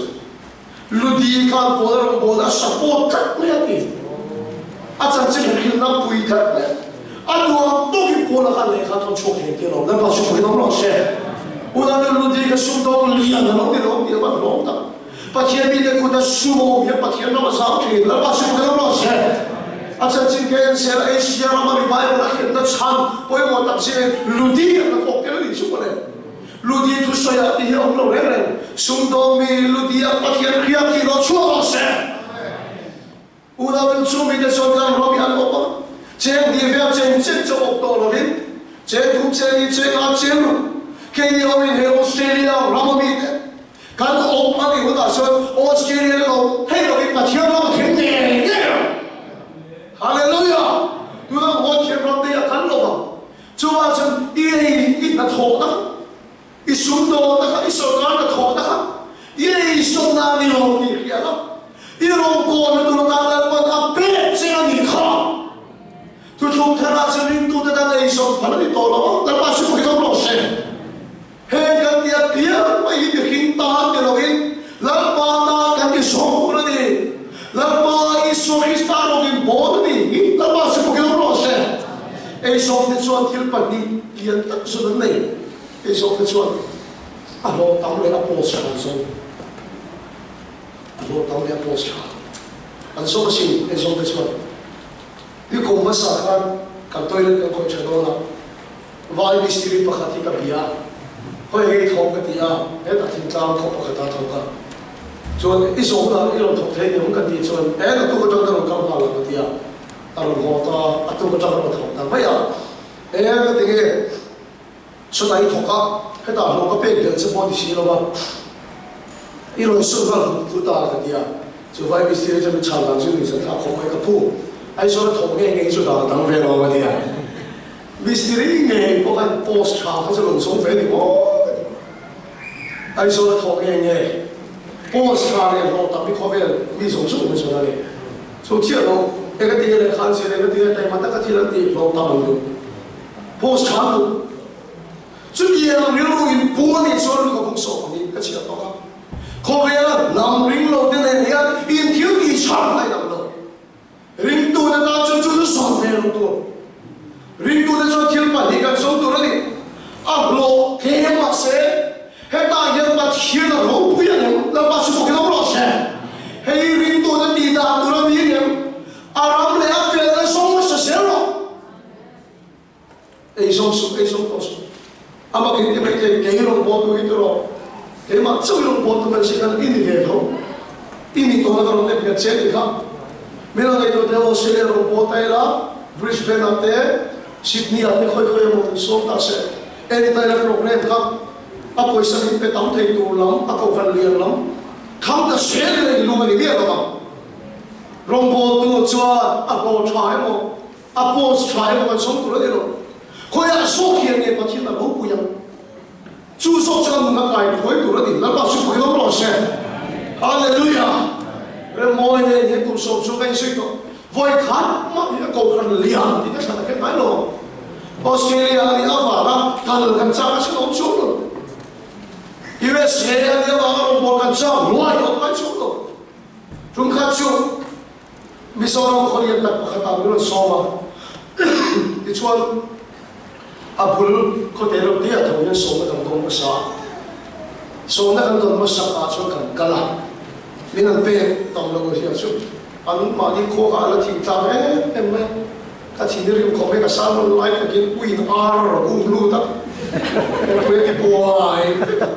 S1: Ludi khan Paul-a rawngbawlna a support tlat mai a ti. A chanchin hrilhna pui tlat mai a. A duang tawkin Paul-a khan lehkha a thawn chhuak thei tih a lo. Lalpa chu pawhin awm rawh se. Unau Ludi kha sumdawng lian a lo ni lo tih a van hlawm tak. Pathian mite kut a sum a awm hian Pathian ram a zau thin. Lalpa chu pawhin awm rawh se. A chanchin kha en zel Asia rama revival a thlenna chhan pawimawh tak zingin Ludi an la thawk tel a nih chu mawle. Ludi thusawi ah tih hi a awm lo reng reng. Sumdawng mi Ludi ah Pathian hriat tih lo chhuak rawh se. Unau nu chu mite chuan kan ram hi an awp a, cheng hnih vel cheng chen chu awp tawh lovin cheng thum cheng hnih cheng nga cheng ruk keini awmin he Australia ram a mite kan awp a nih hunah chuan Australia lo thei lovin Pathian ram a thleng ngei ngei ang. Hallelujah! Tuna Pathian ram te hi a kan lo vang. Chuvang chuan i ei i hnathawhna kha, i sumdawnna kha, i sawrkar hnathawhna kha i eizawnna a ni lo tih hria la, i rawngbawlna tur atan Lalpan a pek che a nih kha. Thuthlung tharah chuan ringtute tan eizawn phal a ni tawh lo a, Lalpa chu pawhin awm rawh se. Heng kan ti a piang mai hi mihring tan ti loin Lalpa tan kan ti zawng tur a ni. Lalpa Isua Krista rawngin bawl a ni hi Lalpa chu pawhin awm rawh se. Eizawng te chuan thil pahnih lian tak zun an nei. Eizawng te chuan a hlawh tam leh a post tha an zawng. A hlawh tam leh a post tha an zawng asin eizawng te chuan. Ni kum hmasa khan kan toilet kan khawih tha dawn a. Vai mistiri pakhat hi ka bia a. Khawi ngei thawk ka ti a, hetah thingtlang khaw pakhat ah thawk a. Chuan i zawh hunah i rawn thawk thei aniang ka tih chuan e naktuk atang ka rawn kal nghal ang ka ti a, a rawn haw ta, a tuk atang a rawn thawk ta mai a. E ka ti nge chutah i thawk a, hetah hlawh ka pek belh che pawh ni si lo va, i rawn sun nghal vut vut a ka ti a. Chu vai mistiri chuan min chhan dan chu nuihzat thlak khawp mai ka phu, Aizawl a thawk nge nge hi chu dan a dang ve lo a ti a. Mistiri ngei pawh khan post tha kha chu rawn zawng ve ni maw ka ti. Aizawl a thawk nge nge post tha leh hlawh tak hi khawvel mi zawng zawng hi chuan a ni. Chu chiah lo, eng a ti nge lehkha an zir, eng a ti nge taima taka thil an tih hlawh tam an duh. Post tha an duh. Chutiang rilru in pu a nih chuan lu ka bung sawh ang in ka chhiah tawk a. Khawvela hnam ring lo te nen hian in thil tih chhan a inang lo. Ringtute tan chuan chu chu sawn ve lo tur. Ringtute chuan thil pahnih kan sawn tur a ni. A hlawh tlem mahse hetah hian Pathian a ropui ang em? Lalpa chu bawkin awm rawh se. Hei ringtute tih dan tur a ni ang em? A ram leh a felna zawng hmasa zel rawh. Ei zawng suh, ei zawng tawh suh. Amah in ti mai thei, kei rawn bawl tu hi ti rawh. Keimah chauh i rawn bawl tu mai si khan i ni ve tho. I ni tawhna ka rawn en nghet che ni kha. Min rawn ei tawh te Australia rawn bawl ta ila, Brisbane ah te, Sydney ah te khawi khawi emaw min sawm ta se. Anytime a program kha a pawisa min pe tam thei tur lam, a kohhran lian lam kham ta zel ila in lung a ni miah lo ang. Rawngbawltu chuan a hlawh tha emaw A post tha emaw kan sawm tur a ni lo. Khawiah zawk hian nge Pathian a ropui ang? Chu zawk chu kan nun a kai phuai tur a ni. Lalpa chu phuai lawm rawh se. Hallelujah! Remawi nen he kum sawm chu ka insawi tawh. Vawi khat mah hi a kohhran lian tih ka thlan a khen ngai lo ang. Australia a nih avanga kal kan chak a chhun awm chuang lo. USA a nih avanga rawngbâwl kan chak hluai awm ngai chuang lo. Tum khat chu Mizoram khawlian tak pakhat ah min rawn sawm a, tichuan a bul khawte reuh te ah tho hian sawmna kan dawng hmasa a, sawmna kan dawn hmasak ah chuan kan kal a, min an pek tam lo hian chu an mahni khua kha a la thing tlang em em mai a, ka thin i rim khawp mai ka sermon lai takin uiin ar a um lut a, mipui a ti buai vek a,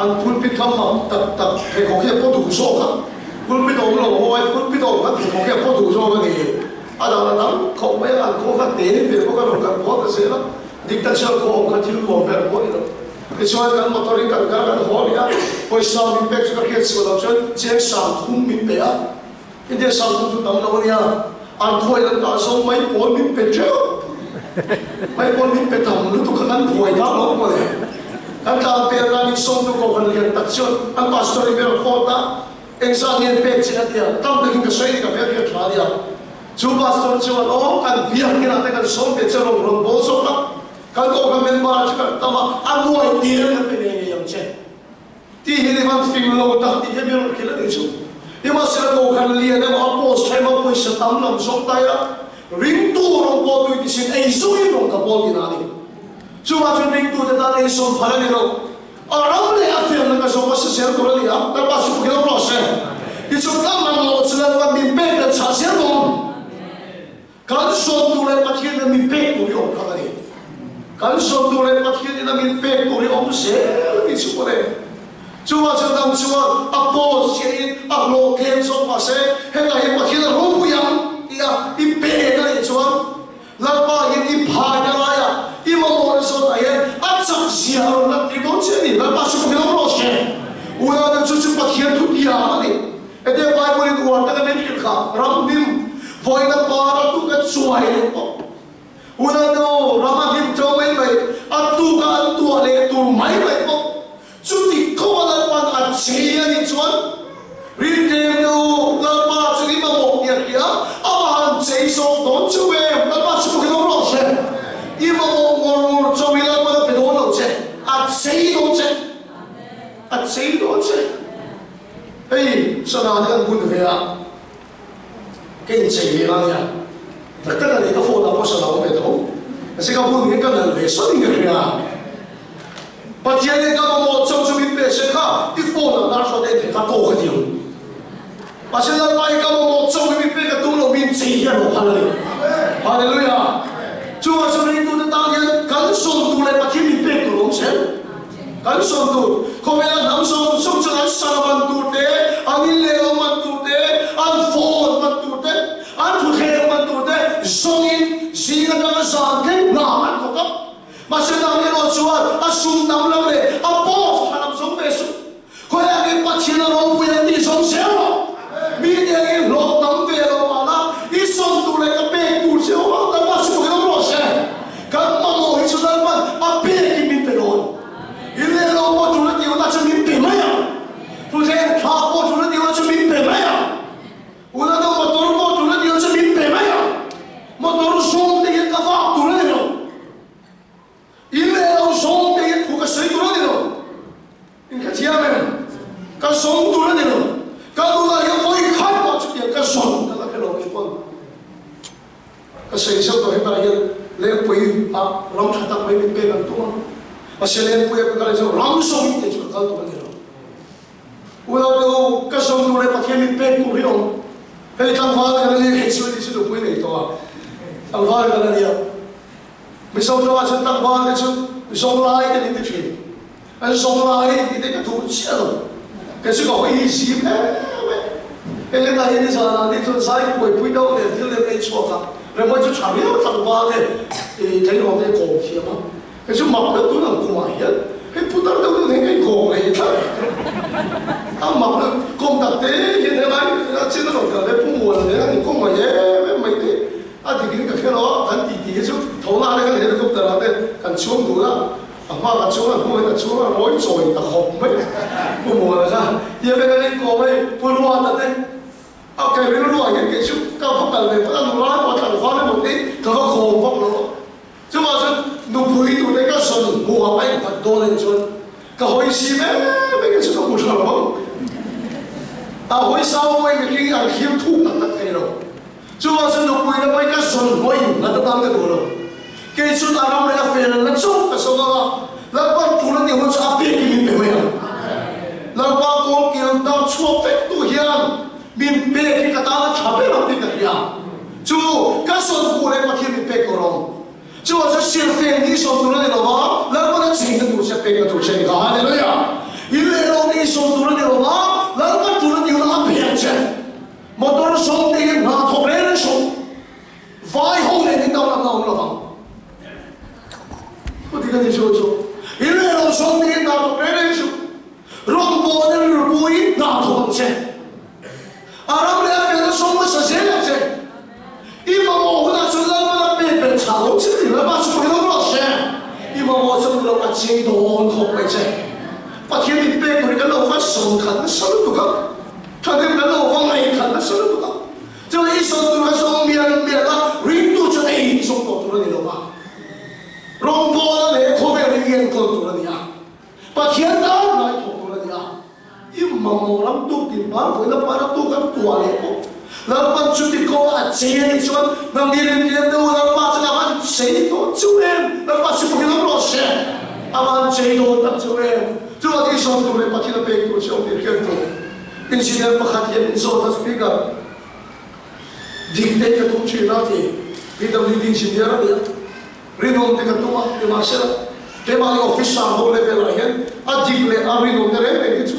S1: an pulpit kha mak tak tak pheikhawk hi a paw duh zawk a. Pulpit awm lo haw ai pulpit awm kha tih khawk hi a pawh duh zawk a ni. A dan a dang khawp mai a, an khaw kha te ve bawk a rawn kan phawt ta zel a, dik ta chuan khaw awm kha thil nuam ber pawh a ni lo. Tichuan kan motor in kan kal kan haw leh a, pawisa min pek chu ka hriat chhuah loh chuan cheng 30 min pe a, India 30 chu tam lo a nia, an khawi lan tah zawng mai pawl min pe teuh mai pawl min pe tam lutuk kha kan buai ta lo mawle. Kan tlan pel nan in sawmtu kohhran lian tak chuan an pastor in ber phawt a, engzah nge an pek che a tia, tam takin ka sawi ni ka hmel hriat tha a nia. Chu pastor chuan aw kan biak inah te kan sawm ve che rawn rawn bawl zawk a, kan kohhran member chu kan tam a, a nuai tir kan pe ngei ngei ang che. Tih hi ni van fing lo tak tih hi mi rawn hrilh a nih chu. Nimahsela kohhran lian emaw a post tha emaw pawisa tam lam zawk ta ila ringtu rawn pawl tui ti sin ei zawngin rawn ka pawl tihna a ni. Chuvang chuan ringtute tan ei sawn phal a ni lo. A ram leh a felna ka zawng a si zel tur a ni a, Lalpa chu pawhin awm rawh se. Tichuan ka mamawh chu Lalpa min pek leh chhah zel dawn. Kan sawn tur leh Pathian in a min pek tur hi awm kha a ni. Kan sawn tur leh Pathian in a min pek tur hi awm zel a ni chu pawh le. Chuvang chuan dang chuan a post chiah in a hlawh tlem zawk mahse hetah hian Pathian a ropui ang tih a i pek a nih chuan Lalpa hian i phai na laiah i mamawh na zawtah hian a chak zia a rawn lantir dawn chiah a ni. Lalpa chu pawhin awm rawh se. Unau chu chu Pathian thu tiang a ni. Hete Bible in uar taka min hrilh kha ram hnim vawiina par a tuk a chuai leh tawh. Unau ram a hnim ṭo mai mai, a tuk a an tuah leh tur mai mai bawk. Chuti khaw a Lalpan a chei a nih chuan rintlem nu Lalpa chu i mamawh tih a hria, amah han chei zawk dawn chu em? Lalpa chu pawhin awm rawh se. I mamawh ngawr ngawr chaw hi Lalpan a pe dawn lo che, a chei dawn che. A chei dawn che. Hei sana hi an bun ve a, ka inchei ve la nia, tak tak a ni, ka phone ah pawh sana awm ve tho, mahse ka bun hi ka nalh ve sawt in ka hria. Pathian hian ka mamawh chauh chu min pe se kha i phone ah dar hruat en thei kha tawk a ti ang. Mahse Lalpa hi ka mamawh chauh hi min pe ka tum lo, min chei hian aw phal a ni. Hallelujah! Chuvang chu ringtute tan hian kan sawn tur leh Pathian min pek tur a awm zel. Kan sawn tur, khawvela hnam zawng zawng chuan an sal man tur te, an in leh lo man tur te, an phone man tur te, an thuthleng man tur te zawngin zing atanga zan thleng hna an thawk a. Mahse nang erawh chuan a sum tam lam leh a post tha lam zawng ve suh. Khawiah nge Pathian a ropui an tih zawng zel rawh. Mite angin hlawh tam ve lo mahla i sawn tur leh ka pek tur che awm ang Lalpa chu ka rawh se. Kan mamawh hi chu Lalpan a pekin min pe dawn. I leh lo pawh tul a tih hunah chuan min pe mai ang. Thutleng thla pawh tul a tih hunah chuan min pe mai ang. Unau motor pawh tul a tih hunah chuan min pe mai ang. Motor zawng te hian ka vak tur a ni lo. I leh lo zawng te hian thu ka sawi tur a ni lo. In ka thiam em? Ka zawng tur a ni lo. Ka nunah hian vawi khat pawh chutiang ka zawn ka la hre lo kei pawn. Ka sawi zeuh tawh hetah hian Lengpui ah ram tha tak mai min pek an tum a. Mahse Lengpui a ka kal hi chuan ram zawng te chu ka kal tur a ni lo. Unau te u, ka zawng tur leh Pathian min pek tur hi awm. Hei tlangval kan a ni, hei chu a ni chu nupui nei tawh a. Tlangval kan a nia. Mizo tawngah chuan tlangval te chu zawng lai te min ti thin. An zawng lai tih te ka duh chiah lo. Kei chu ka hawi hi zim em em. Hei hetah hian nizanah ni chuan zai buaipui deuh leh thil deuh ei chhuak a, Remawii chu tha viau tlangval te i tleirawl te kawm thiam a. Kei chu mak deuh tun ang kumah hian hei putar deuh deuh hi ka inkawm leh tlat. A mak deuh kawm tak te hian helai chin a rawn kal ve Pu Muana nen an inkawm mai em em mai te. A dik in ka hre lo a, kan titi hi chu tho na te kan helicopter ah te kan chhung dun a, a hma ka chhung a, a hnuaiin a chhung a, rawi chawi ta khawp mai Pu Muana kha tia vek an inkawm hei Pu Ruata te a kei rilru ah hian kei chu ka va kal ve phawt a, nula emaw tlangval emaw te ka va kawm vak lo a, chuvang chuan nupui tur te ka zawn hmuh ah a inphat dawn anih chuan ka hawi si ve ve kei chu ka hmu tha lo ang, a hawi sau pawhin mihring an thlir thuk tak tak thei lo. Chuvang chu nupui na pawhin ka zawn hmawin la ta tan ka duh lo. Kei chu a ram leh a fel na chauh ka zawng ang a, Lalpa tul a nih hun chu a pek in min pe mai ang. Lalpa kawl kil dam chhuak vek tu hian min pek hi ka tan a tha ber ang tih ka hria. Chu ka zawn hmuh leh Pathian min pek tur a awm. Chuvang chu silfeng hi zawn tur a ni lo va, Lalpa na chei na tur che pek na tur che a ni kha. Hallelujah! In leh lo te hi zawn tur a ni lo va, Lalpa tul a nih hun a pe ang che. Motor sawm te hian hna thawk reng reng suh. Vai ho nen in danglamna awm lovang. Thu dik a ni chu chu. In leh lo sawm te hian hna thawk reng reng suh. Rawngbawlna rilru in hna thawk ang che. A ram leh a felna sawm hmasa zel ang che. I mamawh hunah chuan Lalpan a pek ber chhah lo che ni. Lalpa chu pawhin awm rawh se. I mamawh chuan lo a chei dawn khawp mai che. Pathian in pek tur hi kan lo va sawm khat nasa lutuk a. Thahnem kan lo va ngaihkhat nasa lutuk a, chuan i sawn tur kha zawng mial mial a, ringtu chuan ei zawng tawh tur a ni lo va, rawngbawlna leh khawvel hi i enkawl tur a ni a, Pathian tan ngaithawk tur a ni a, i mamawh ram tuk tin par vawiina par a tuk an tuah leh pawh Lalpan chuti kawng a chei a nih chuan nangni rinlian deuh Lalpa chuan a van chei tawh chu em? Lalpa chu fakin awm rawh se, a van chei dawn tak chu em? Chuan i sawn tur leh Pathian a pek tur che awm tih hriat tur. Engineer pakhat hian in zawt a speaker dik te ka tum thin a ti PWD engineer a nia rinawm te ka tum a nimahsela keimahni officer ho level ah hian a dik leh a rinawm te reng reng hi chu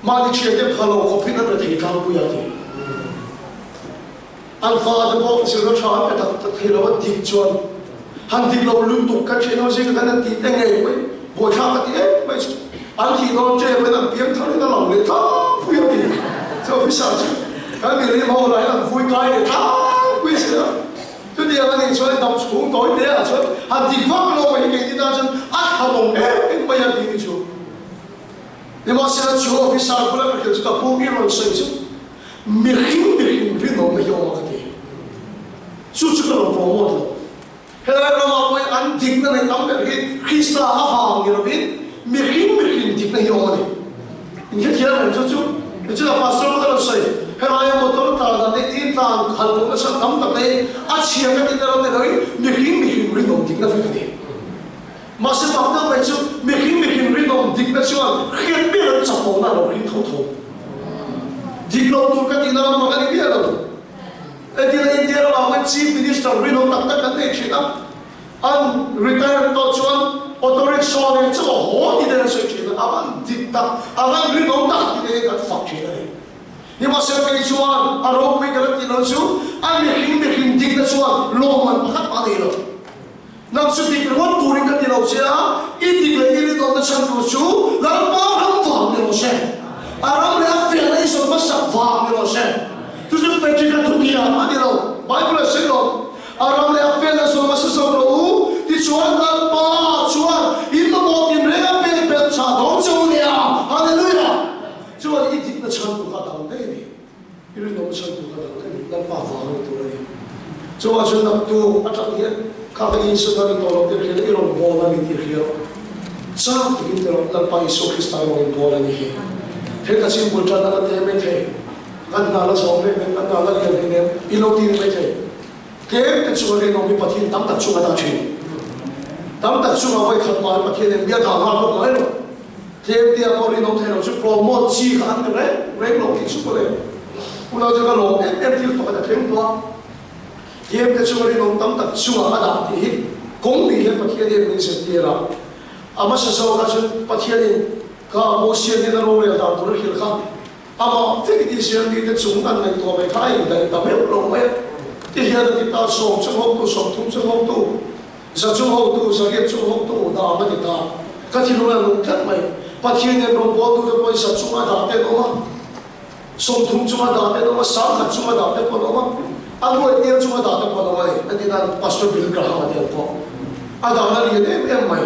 S1: mahni thian te pha lo khawp in an rethei tlangpui a ti. An fa te pawh zirna tha an pe tak tak thei lo a dik chuan han dik lo lutuk kan hriat ho zing khan an tih te ngei mai buaithlak ka ti em mai chu an thih dawn ṭep in an piang thar in a lang leh tlangpui a ti chu officer chu kan milim ho lah hian an vui kai leh tlangpui si a chutiang a nih chuan dam chhung tawi te ah chuan han dik vak lo mai hi keini tan chuan a tha awm em em mai a ti ni chu nimahsela chu officer bula ka hrilh chu ka pu i rawn sawi chu Mihring mihring rinawmna hi awm a ka ti. Chu chu ka lo promote lo. Helai ramah pawhin an dikna nei tam ber hi Krista a vang ni lovin mihring mihring dikna hi awm a ni. In hrethiam em chu chu? Nichina Pastor pawh ka lo sawi, helaia motor tlan dan te in tlan khalh duhna chhan tam tak te a chhia ka tihna ram ni loin mihring mihring rinawm dikna vek a ni. Mahse mak deuh mai chu mihring mihring rinawm dikna chuan hriat ber an chakawhna a lo hring tho tho. Dik lo tur ka tihna lam vang a ni miah lo. Entirna India ramah hian Chief Minister rinawm tak tak kan nei thin a, an retire tawh chuan. Auto rickshaw nen chu a haw ti te an sawi thin a, a van dik tak, a van rinawm tak ti te kan fak thin a ni. Nimahsela kei chuan a ropui ka la tih lo chu a mihring mihring dikna chuan lawmman pakhat mah a nei lo. Nang chu dik ringawt turin ka ti lo che a, i dik leh i rinawmna chhan tur chu Lalpa ram vang ni rawh se. A ram leh a felna i sawi hmasak vang ni rawh se. Chu chu Patrick-a thutiam a ni lo, Bible a sawi lo. A ram leh a felna sawi hmasa zawk rawh u, tichuan Lalpa chuan in mamawh tinreng a pek belh chah dawn che u nia. Hallelujah! Chuan i dikna chhan tur kha a dang daih a ni. I rinawmna chhan tur kha a dang daih a ni. Lalpa vang a ni tur a ni. Chuvang chuan naktuk atang hian kha ka insut a ni tawh lo tih hria i rawn bawl a ni tih hria rawh. Chang takin ti rawh, Lalpa Isua Krista rawn inbawl a ni hi. He ka chim bul tan a la te mai thei. Kan hna la zawm reng reng, kan hna la lian reng reng i lo ti ni mai thei. Tlem te chunga rinawm hi Pathian tam tak chunga dah thin. Tam tak chunga vawi khat mah hi Pathian in bia dah nghal bawk mai lo. Tlem tia pawh rinawm thei lo chu promote chi kha an ti reng reng lo tih chu mawle. Unau chu ka lawm em em thil pakhat a thleng tawh a. Tlem te chunga rinawm tam tak chunga a dah tih hi kawng ni hian Pathian hian min zirtir a. A hmasa zawkah chuan Pathianin kha Mosia hnena rorel dan tur a hrilh kha Amah vek Israel mite chung an ngaihtuah mai kha a indaih ta meuh lo mai a. Ti hian a ti ta, 10 chung hotu, 30 chung hotu, 100 chung hotu, 800 chung hotu dam a ti ta. Ka thinlung a lung tlat mai. Pathian hian rawngbawltute pawhin 100 chunga dah te an awm a, 30 chunga dah te an awm a, 10,000 chunga dah te pawh an awm a, a nuaih tel chunga dah te pawh an awm a ni. A ti nan Pastor Bill Graham a ti ang pawh a dahna lian em em mai.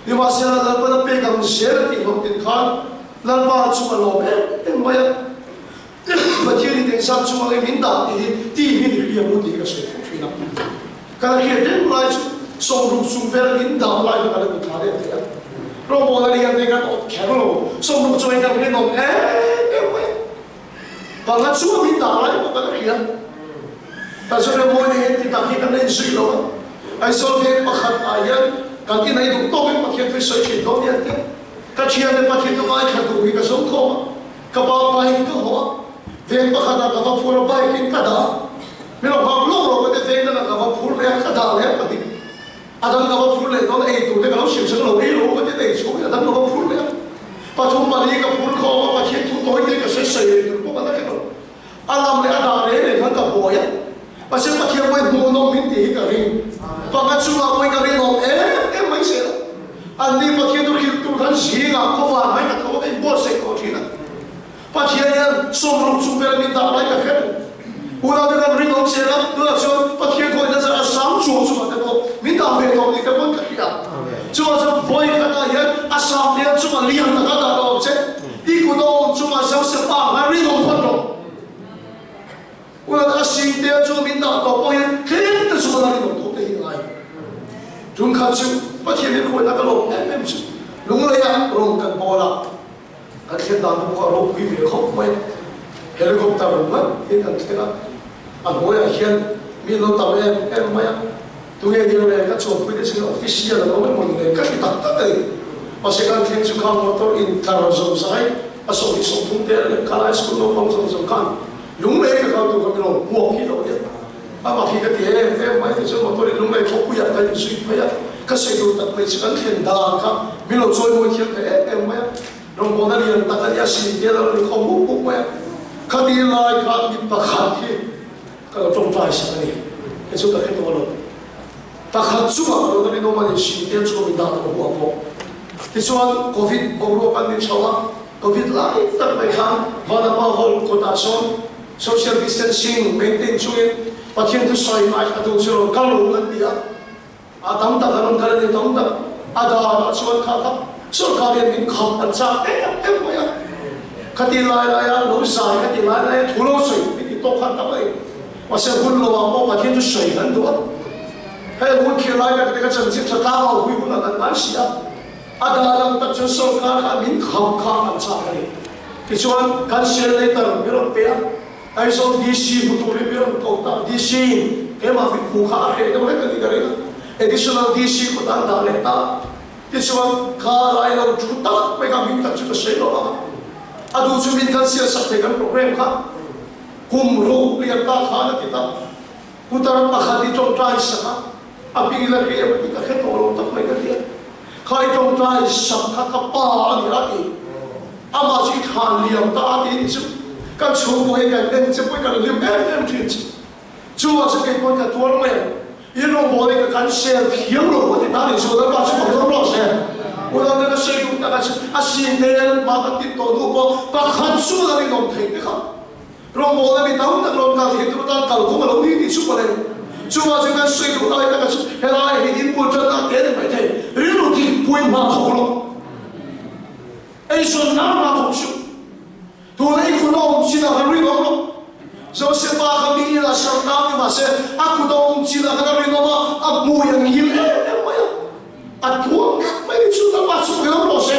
S1: Nimahsela Lalpan a pek ang zel a tih hlawh tin khan Lalpa chu a lawm em em mai a, Pathian in engzat chu ang em in dah tih hi team hi ni hria mu tih hi ka sawi fo thin a. Ka la hriat reng lai chu 60 chung vel in dah lai kha ka la mitthla deuh thei a. Rawngbawlna lian te kan awt kher lo, 60 chung in kan rinawm em em mai a. 5 chu ang in dah lai pawh ka la hria. Kan sawi reng mawi nei hian ti tak hi kan la inzui lo a. Aizawl veng pakhat ah hian kan inei duh tawkin Pathian thu i sawi thin dawn nia tia. Ka thiante pathin ka ngaithla duh hi ka zawng khawm a, ka pa bike ka haw a, veng pakhatah ka va phur a, bike in ka dah a, min lo nghak lawk rawh ka ti, veng dangah ka va phur leh a, ka dah leh a pahnih, a dang ka va phur leh dawn a, ei tur te ka lo hrim sak a, lo ei lo ka ti, ei chhung in a dang ka va phur leh a, pathum pali ka phur khawm a, Pathian thu tawi te ka sawi sawi leh tur pawh ka la hre lo, a lam leh a dah reng reng khan ka buai a, Pathian Pathian pawhin hmuhnawm min tih hi ka ring. Panga chungah pawhin ka rinawm em em mai zel a. Anni Pathian chu hrilh tur khan zingah khawvar mai ka tho a, ka inbuatsaih tawh thin a. Pathian hian 60 chung vel min dah lai ka hre lo. Unau te kan rinawm zel a, tunah chuan Pathian khawihna zar a sang chuang chungah te pawh min dah ve tawh tih te pawn ka hria. Chuvang chuan vawi khatah hian a sang lian chungah lian taka dah lo ang che. I kut a awm chungah Josefa kha rinawm phawt rawh. Uan a sing te chu min dah tawh pawhin tlem te chu ka la rinawm tawh te hi ngai. Tum khat chu Pathian min hruaina ka lawm em em chu Lungleiah rawn kan pawl a, kan thlen dan te pawh a ropui ve khawp mai. Helicopter ngat hian kan thleng a, a hnuaiah hian mi an lo tam em em mai a. Tunge nia le ka chuanpui te chin official an awm emaw ni le ka ti tak tak a ni. Mahse kan thleng chu kha motor in tlar zawm zai a 20 30 te leh khalai school naupang zawng zawng khan Lunglei ka kal tur kha min rawn puak hi lo nia. Amah khi ka ti em em mai tichuan motor in Lunglei khawpuiah ka inzui phei a, ka sawi tur tak mai chu kan thlen dan kha min lo chawi mawi thiam ta em em mai a. Rawngbawlna lian tak a nia sin te a lo ni khawm mup mup mai a. Khati lai khan mi pakhat hi ka lo tawngtai sak a ni. Kei chu ka hre tawh lo. Pakhat chungah ka lo la rinawm a ni sin te chu min dah tawh huah pawh. Tichuan Covid boruak an ni chho a. Covid lai tak mai khan Vanapa Hall kawtah sawn social distancing maintain chungin Pathian thusawi ngaithla tu chu rawn kal ru an ti a, a tam tak an rawn kal a ni tam tak a danah chuan kha kha sorkar hian min khap an chak em em mai a, khati lai laia lo zai khati lai laia thu lo sawi min ti tawk khan tam a ni. Mahse hun lovah pawh Pathian thusawi kan duh a, hei hun khirh lai tak te kha chanchin tha tlang au hui hunah kan ngai si a. A dah lang tak chuan sorkar kha min kham kha an chak a ni. Tichuan kan sel later mi rawn pe a, Aizawl DC hmu turin mi rawn ko ta. DC in keimah min hmu kha a hreh deuh hlek a ni ka ring a, Additional DC kut an dah leh ta. Tichuan kha lai lo thu tak mai kha min tak chu ka sawi lo ang a, a duh chu min kan sial sak thei kan program kha kum ruk lian ta khan a ti ta. Putar pakhat i tawngtai sak a, a bing la hriam a ti ka hre tawh lo tak mai ka ti a. Kha i tawngtai sak kha ka pa a ni a ti. Amah chu i thlan liam ta a ti ni chu. Kan chhungkaw hi kan en che pawhin kan hlim em em thin che. Chuvang chu kei pawn ka tuar mai ang. I rawngbawl hi ka kan sel thiam lo a ti ta ni chu. Lalpa chu fak zawk rawh se. Unau te ka sawi duh tak a chu a sin te hma ka tit tawh duh pawh pakhat chu la rinawm theih te kha. Rawngbawl a mi tam tak rawn kal theih tur atan kalkawng a lo ni tih chu pawh le. Chuvang chu kan sawi duh lai tak a chu helai hi inbul tan a te ni mai thei. Rilru tihpui hma thawk rawh. Eizawn nan hma thawk suh. Tuna i kut a awm chin ah khan rinawm rawh. Josefa kha mi inah serh tang ni mahse a kut a awm chin ah khan a rinawm a, a hmui a ngil em em mai a. A tuam tlat mai ni chu lalpa chu ka lo rawh se.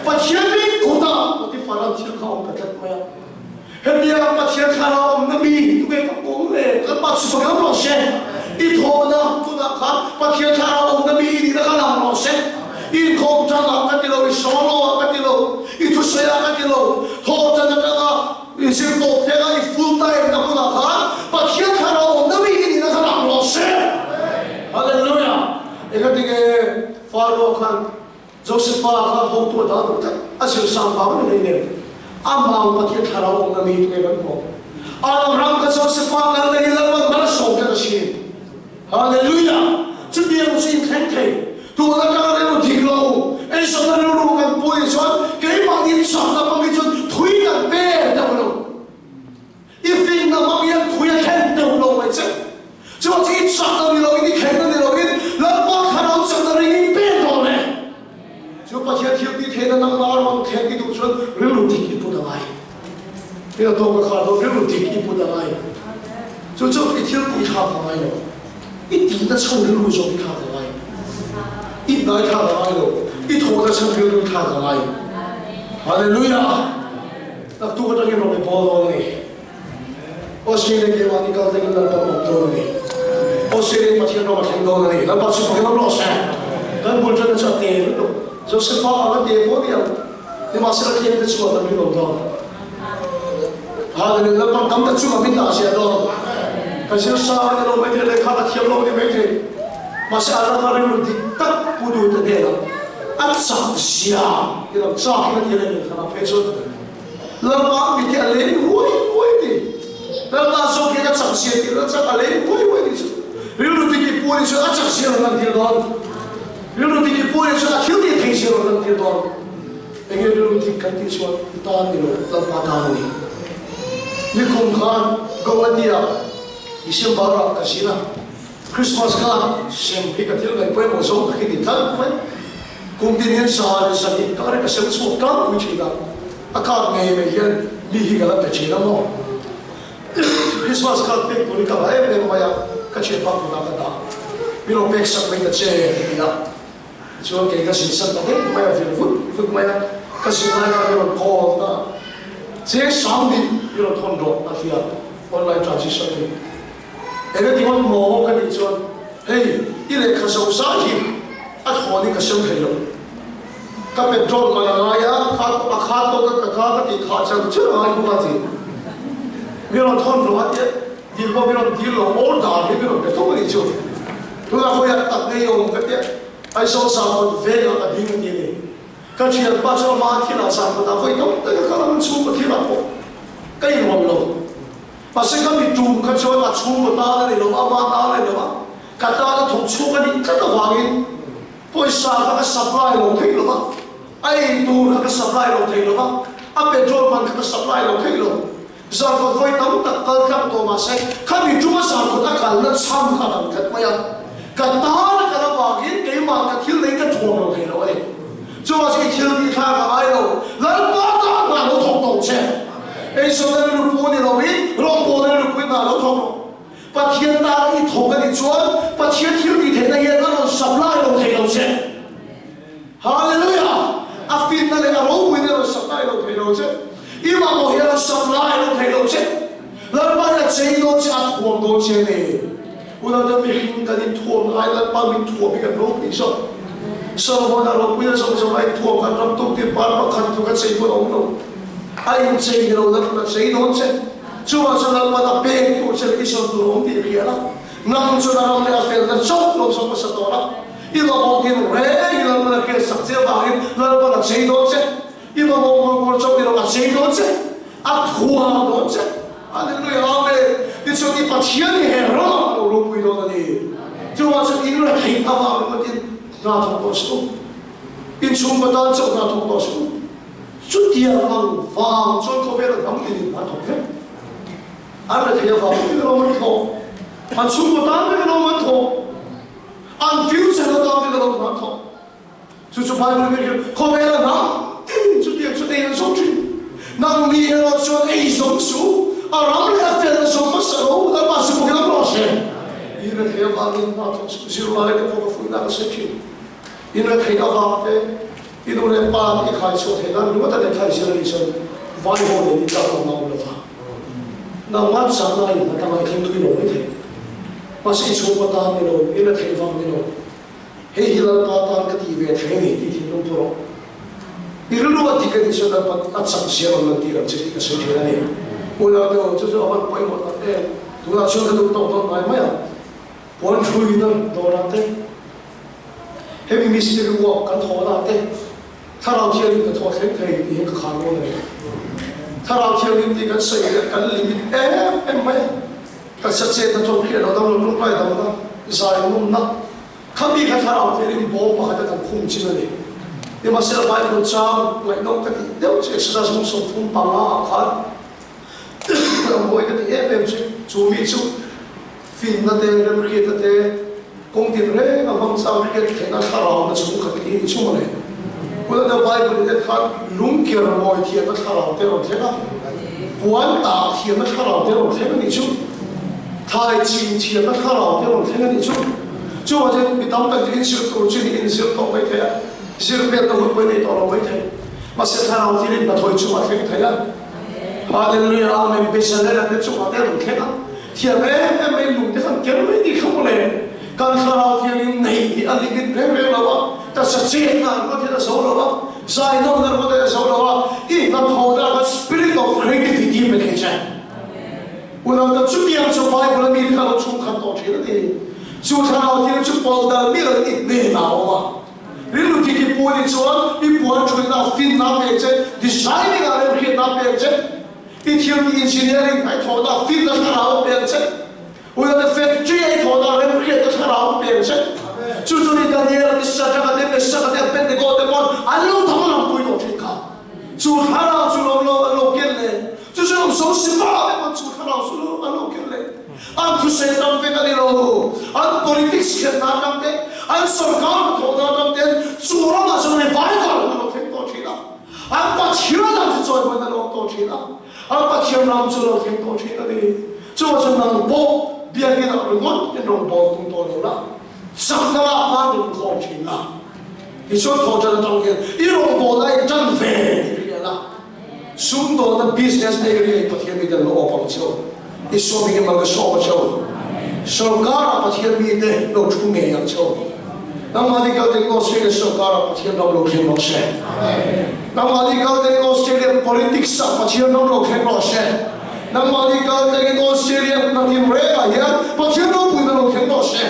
S1: Pathian min kut ah Potiphar-a'n thil kha a awm ta tlat mai a. Hetia Pathian thlarau awmna mi tunge ka pawm le? Lalpa chu ka lo rawh se. I thawhna tunah khan Pathian thlarau awmna mi i nihna kha lang rawh se. I inkhawm tangah ka ti lo, i solo ah ka ti lo, i thusawi ah ka ti lo, thawhtan atanga i zir tawp thlenga i full time na hmunah khan Pathian thlarau awmna mi i nihna kha lang rawh se. Hallelujah! Engatinge Faro khan Josefa kha hotu a dah duh tlat? A zir sang vang a ni hlei nen. Amah Pathian thlarau awmna mi tunge kan hmu? An ram kha Josefa kal na hi Lalpan mal a sawm tlat a sin. Hallelujah! Chutiang chu inthleng thei. Tun atanga rilru dik lo, eizawnna rilru kan pu anih chuan keimahni chakna hmang hi chuan thui kan pe deuh lo. I finna hmang hian thui a thlen deuh lo mai che. Chuan chu i chakna ni loin, i theihna ni loin Lalpa thlarau chakna ring in pen dawn e. Chu Pathian thil tih theihna nangmah a rawn thlen i duh chuan rilru dik i put a ngai. Ila tawk ka khar dawn rilru dik i put a ngai. Chu chu i thil tih thlak a ngai lo. I tihna chhan rilru zawk i thlak a ngai. I hnai thlak a ngai lo. I thawhna chhan rilru i thlak a ngai. Hallelujah! Naktuk atangin rawn i bawl dawn a ni. Australia keimah ni kal tengin Lalpa awm dawn a ni. Australia Pathian ram a thleng dawn a ni. Lalpa chu fakin awm rawh se. Kan bul ṭanna chu a te lutuk. Josefa ang a te pawh ni ang. Nimahsela tlem te chuan an rinawm dawn. Hallelujah. Lalpan tam tak chungah min dah ziah dawn. Ka zir sang a ni lo maithei, lehkha ka thiam lo a ni maithei. Mahse a rama rilru dik tak pu duhte hnenah a chak zia ti lo chak in a ti reng lehkha phei chuan Lalpa mi te a leng huai huai ti. Lalpa zawk hian a chak zia tih a chak a leng huai huai tih chu rilru dik i pu anih chuan a chak zia rawn lantir dawn. Rilru dik i pu anih chuan a thil tih thei zia rawn lantir dawn. Enge rilru dik kan tih chuan i tan ni lo Lalpa tan a ni. Nikum khan Guwahati-ah December-ah ka zin a. Christmas khan sem hi ka thil ngaih pawimawh zawng tak hi ni tlat mai. Kum tin hian sa leh zan inkar hi ka sem chhuak tlangpui thin a, a kar ngei mai hian mi hi ka la pe thin a maw. Christmas khan pek tur hi ka ngah em em mai a, ka thianpa kutah ka dah. Mi lo pek sak mai ta che ka ti a, tichuan kei ka zin san ta daih mai a, vir vut vut mai a, ka zin lai khan i rawn call ta che sang nih i rawn thawn rawh a ti a, online transition a ni. Enge ti ngawt maw ka tih chuan, hei i lehkha zo zai hi a thawn in ka sem thei lo. Ka petrol man a ngai a, kha a kha tawk a ka kha ka tih khah char char a ngai bawk a ti. Mi rawn thawn rawh a tia, dil pawh mi rawn dil lo, order hi mi rawn pe tho a nih chu. Tunah khawiah tak ngei awm ka tia, Aizawl Zangkawt vengah ka ding a ti a ni. Ka thianpa chu ama thilah Zangkawtah vawi tam tak a kal a, chhungkaw thilah pawh ka inrawn lo. Mahse ka mi tum kha chuan a chhungkaw tan a ni lo, ama tan a ni lo a, ka tan a thawk chhuak a nih tlat avangin pawisa kha ka supply lo thei lo va, a ei tur kha ka supply lo thei lo va, a petrol man kha ka supply lo thei lo. Zarkawt vawi tam tak kal tlang tawh mahse kha mi tuma zarkawt a kalna chhan kha a dang tlat mai a, ka tan a kal avangin keimah ka thil nei ka thuam lo thei lo a ni. Chuvang chu i thil tih thlak a ngai lo, Lalpa tan hna lo thawk tawh che. Eizawnna rilru pu ni loin rawngbawlna rilru puin hna lo thawk rawh. Pathian tan i thawk a nih chuan Pathian thil tih theihna hian a rawn supply lo thei lo che. Hallelujah! A finna leh a ropuina a rawn supply lo thei lo che. I mamawh hi a rawn supply lo thei lo che. Lalpa hi a chei dawn che, a thuam dawn che a ni. Unau mihring kan inthuam lai Lalpa min thuam hi kan ropui zawk. Solomon-a ropuina zawng zawng a inthuam khan ram tuk tir par pakhat tluk a chei pawn a awm lo. A inchei ni lo Lalpan a chei dawn che. Chuvang chuan Lalpan a pek tur che leh i sawn tur a awm tih i hria la. Nang chuan a ram leh a felna chauh lo zawng hmasa tawh la. I mamawh tin reng i Lalpan a hriatsak. avangin Lalpan a chei dawn che. I mamawh ngawr ngawr chauh ni lo, a chei dawn che, a thuam dawn che. Hallelujah, Amen. Tichuan i Pathian hi he ramah a lo ropui dawn a ni. Chuvang chuan in retheih avang ringawtin hna thawk tawh suh u. Inchhungkaw tan chauh hna thawk tawh suh u. Chutiang ang vang chuan khawvela hnam tinin hna thawk vek. An retheih avang vek alawm an thawk. An chhungkaw tan vek alawm an thawk. An future atan vek alawm an thawk. Chu chu Bible in hian khawvela hnam tinin chutiang chu ei an zawng thin. Nang mi erawh chuan ei zawng suh, a ram leh a fel a zawng hmasa lo, Lalpa chu bawkin a rawh se. I retheih avangin hna thawk suh, zirlai te pawh ka fuihna ka sawi thin. I retheih avang te, i nu leh pa te i khai chhuah theih nan ringawt a lehkha i zir a nih chuan vai ho nen i tlak awm a awm lo va. Nangmah chakna in hna tanga i thleng thui lo mai thei. Mahse i chhungkaw tan ni lo, i retheih vang ni lo. Hei hi Lalpa tan ka tih ve thei a ni tih thinlung pawh rawh. I rilru a dik a nih chuan Lalpa a chak zia rawn lan tir ang che tih ka sawi thin a ni. Unau deuh chu chu a van pawimawh tak em? Tunah chuan ka duh tawk dawn ngai mai ang. Puan thui na dawrah te, hemi mistiri work kan thawhna te, Thlarau Thianghlim ka thawh thleng thei tih hi ka khar dawn a ni. Thlarau Thianghlim tih kan sawi hian kan limit em em mai a. Taksa chetna tawng hriat loh dam lo tawngtai damna, zai nawmna, khami kha Thlarau Thianghlim bawm pakhata kan khung chin a ni. Nimahsela Bible chang ngaihnawm ka tih deuh chu Exodus hmung 35 ah khan a mawi ka tih em em chu, chu mi chu finna te, remhriatna te, kawng tinreng a hmang chang hriat theihna Thlarau na chhungkhat hi ni chung a ni. Hunah Bible in en khan lungker mawi thiamna Thlarau te rawn thleng a, puan tah thiamna Thlarau te rawn thleng a nih chu, thlai chin thiamna Thlarau te rawn thleng a nih chu. Chuvang chuan mi tam tak chu inzir tur chu ni inzir tawh mai thei a, zir hmelna hun pawh i nei tawh lo mai thei. Mahse Thlarau thil in hnathawih chungah thleng thei a. Hallelujah Amen Bezalel-a te chungah te rawn thleng a. Thiam em em mai lung te khan ker mai ni kha mawle. Kan thlarau thiangin nei hi a limit reng reng lo a, taksa chetna ringawt hian a zo lo a, zainawmna ringawt hian a zo lo a, i hnathawhna khan spirit of creativity pe thei che. Unau chutiang chu Bible a mi te kha lo chhungkhat tawh thin a ni. Chu thlarau thiangin chu pawlh dal miah lo in i hnenah a awm a. Rilru dik i pu anih chuan i puan thuina finna pek che, designing ah remhriatna pek che, I thil tih engineering a i thawhna finna thlarau a pek che. Uiate factory a i thawhna remhriatna thlarau a pek che. Chu chu ni Daniel a ti Shadrach a ti Meshach a ti Abednego te pawn an lo danglam pui tawh thin kha. Chu thlarau chu lo lo an lo ken leh. Chu chu lo so sipa te pawn chu thlarau chu lo an lo ken leh. An thusei tam vek a ni lo. An politics khelhna atang te, an sorkar hnathawhna atang ten chu ramah chuan revival an lo thleng tawh thin a. An Pathian lam chu chawi hman a lawm tawh thin a, an Pathian ram chu lo thleng tawh thin a ni. Chuvang chuan nang pawh biakinn ah ringawt in rawn bawl tum tawh lo la, chakna ah hman rawn khawm thin la. Tichuan thaw tan atang hian i rawngbawlna a intan ve tih hria la, sumdawnna business nei ri Pathian mite lo awp ang cheu, i sawm hi mal ka sawm a cheu, sorkar ah Pathian mite lo thu ngei ang cheu. Nangmahni kal ding Australia sorkar ah Pathian ram lo thleng rawh se. Nangmahni kal ding Australia politics ah Pathian ram lo thleng rawh se. Nangmahni kal ding Australia hna tin reng ah hian Pathian ropuina lo thleng rawh se.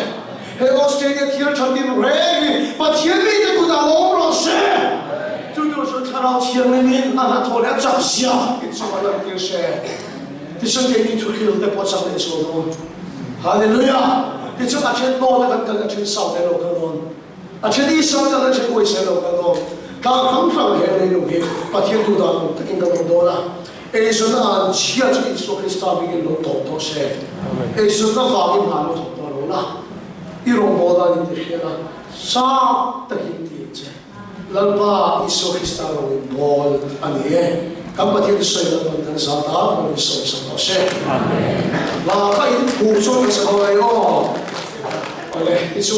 S1: He Australia thil tha tin reng hi Pathian mite kut ah lo awm rawh se. Chu tur chu Thlarau Thianghlim in a hnathawh leh a chak zia in chungah lan tir se. Tichuan keini thuhril te pawh chak leh zual dawn. Hallelujah! Tichuan a then North a kan kal, a then South a lo kal dawn. A then East a kan kal, a then West a lo kal dawn. Tlang hrang hrang he leilung hi Pathian duh dan awm takin kan awm dawn a. Eizawnna an chhia chu Isua Krista hmingin lo tawp tawh se. Eizawnna vangin hna lo thawk tawh lo la. I rawngbâwl dan in ti hriat a, sang takin ti ang che. Lalpa Isua Krista rawng in bawl a ni e. Kan Pathian sawi Lalpan kan zah ta rawn in sawmsak rawh se. Hla kha in phu chuan ka sa ho lai aw. Awle, tichuan.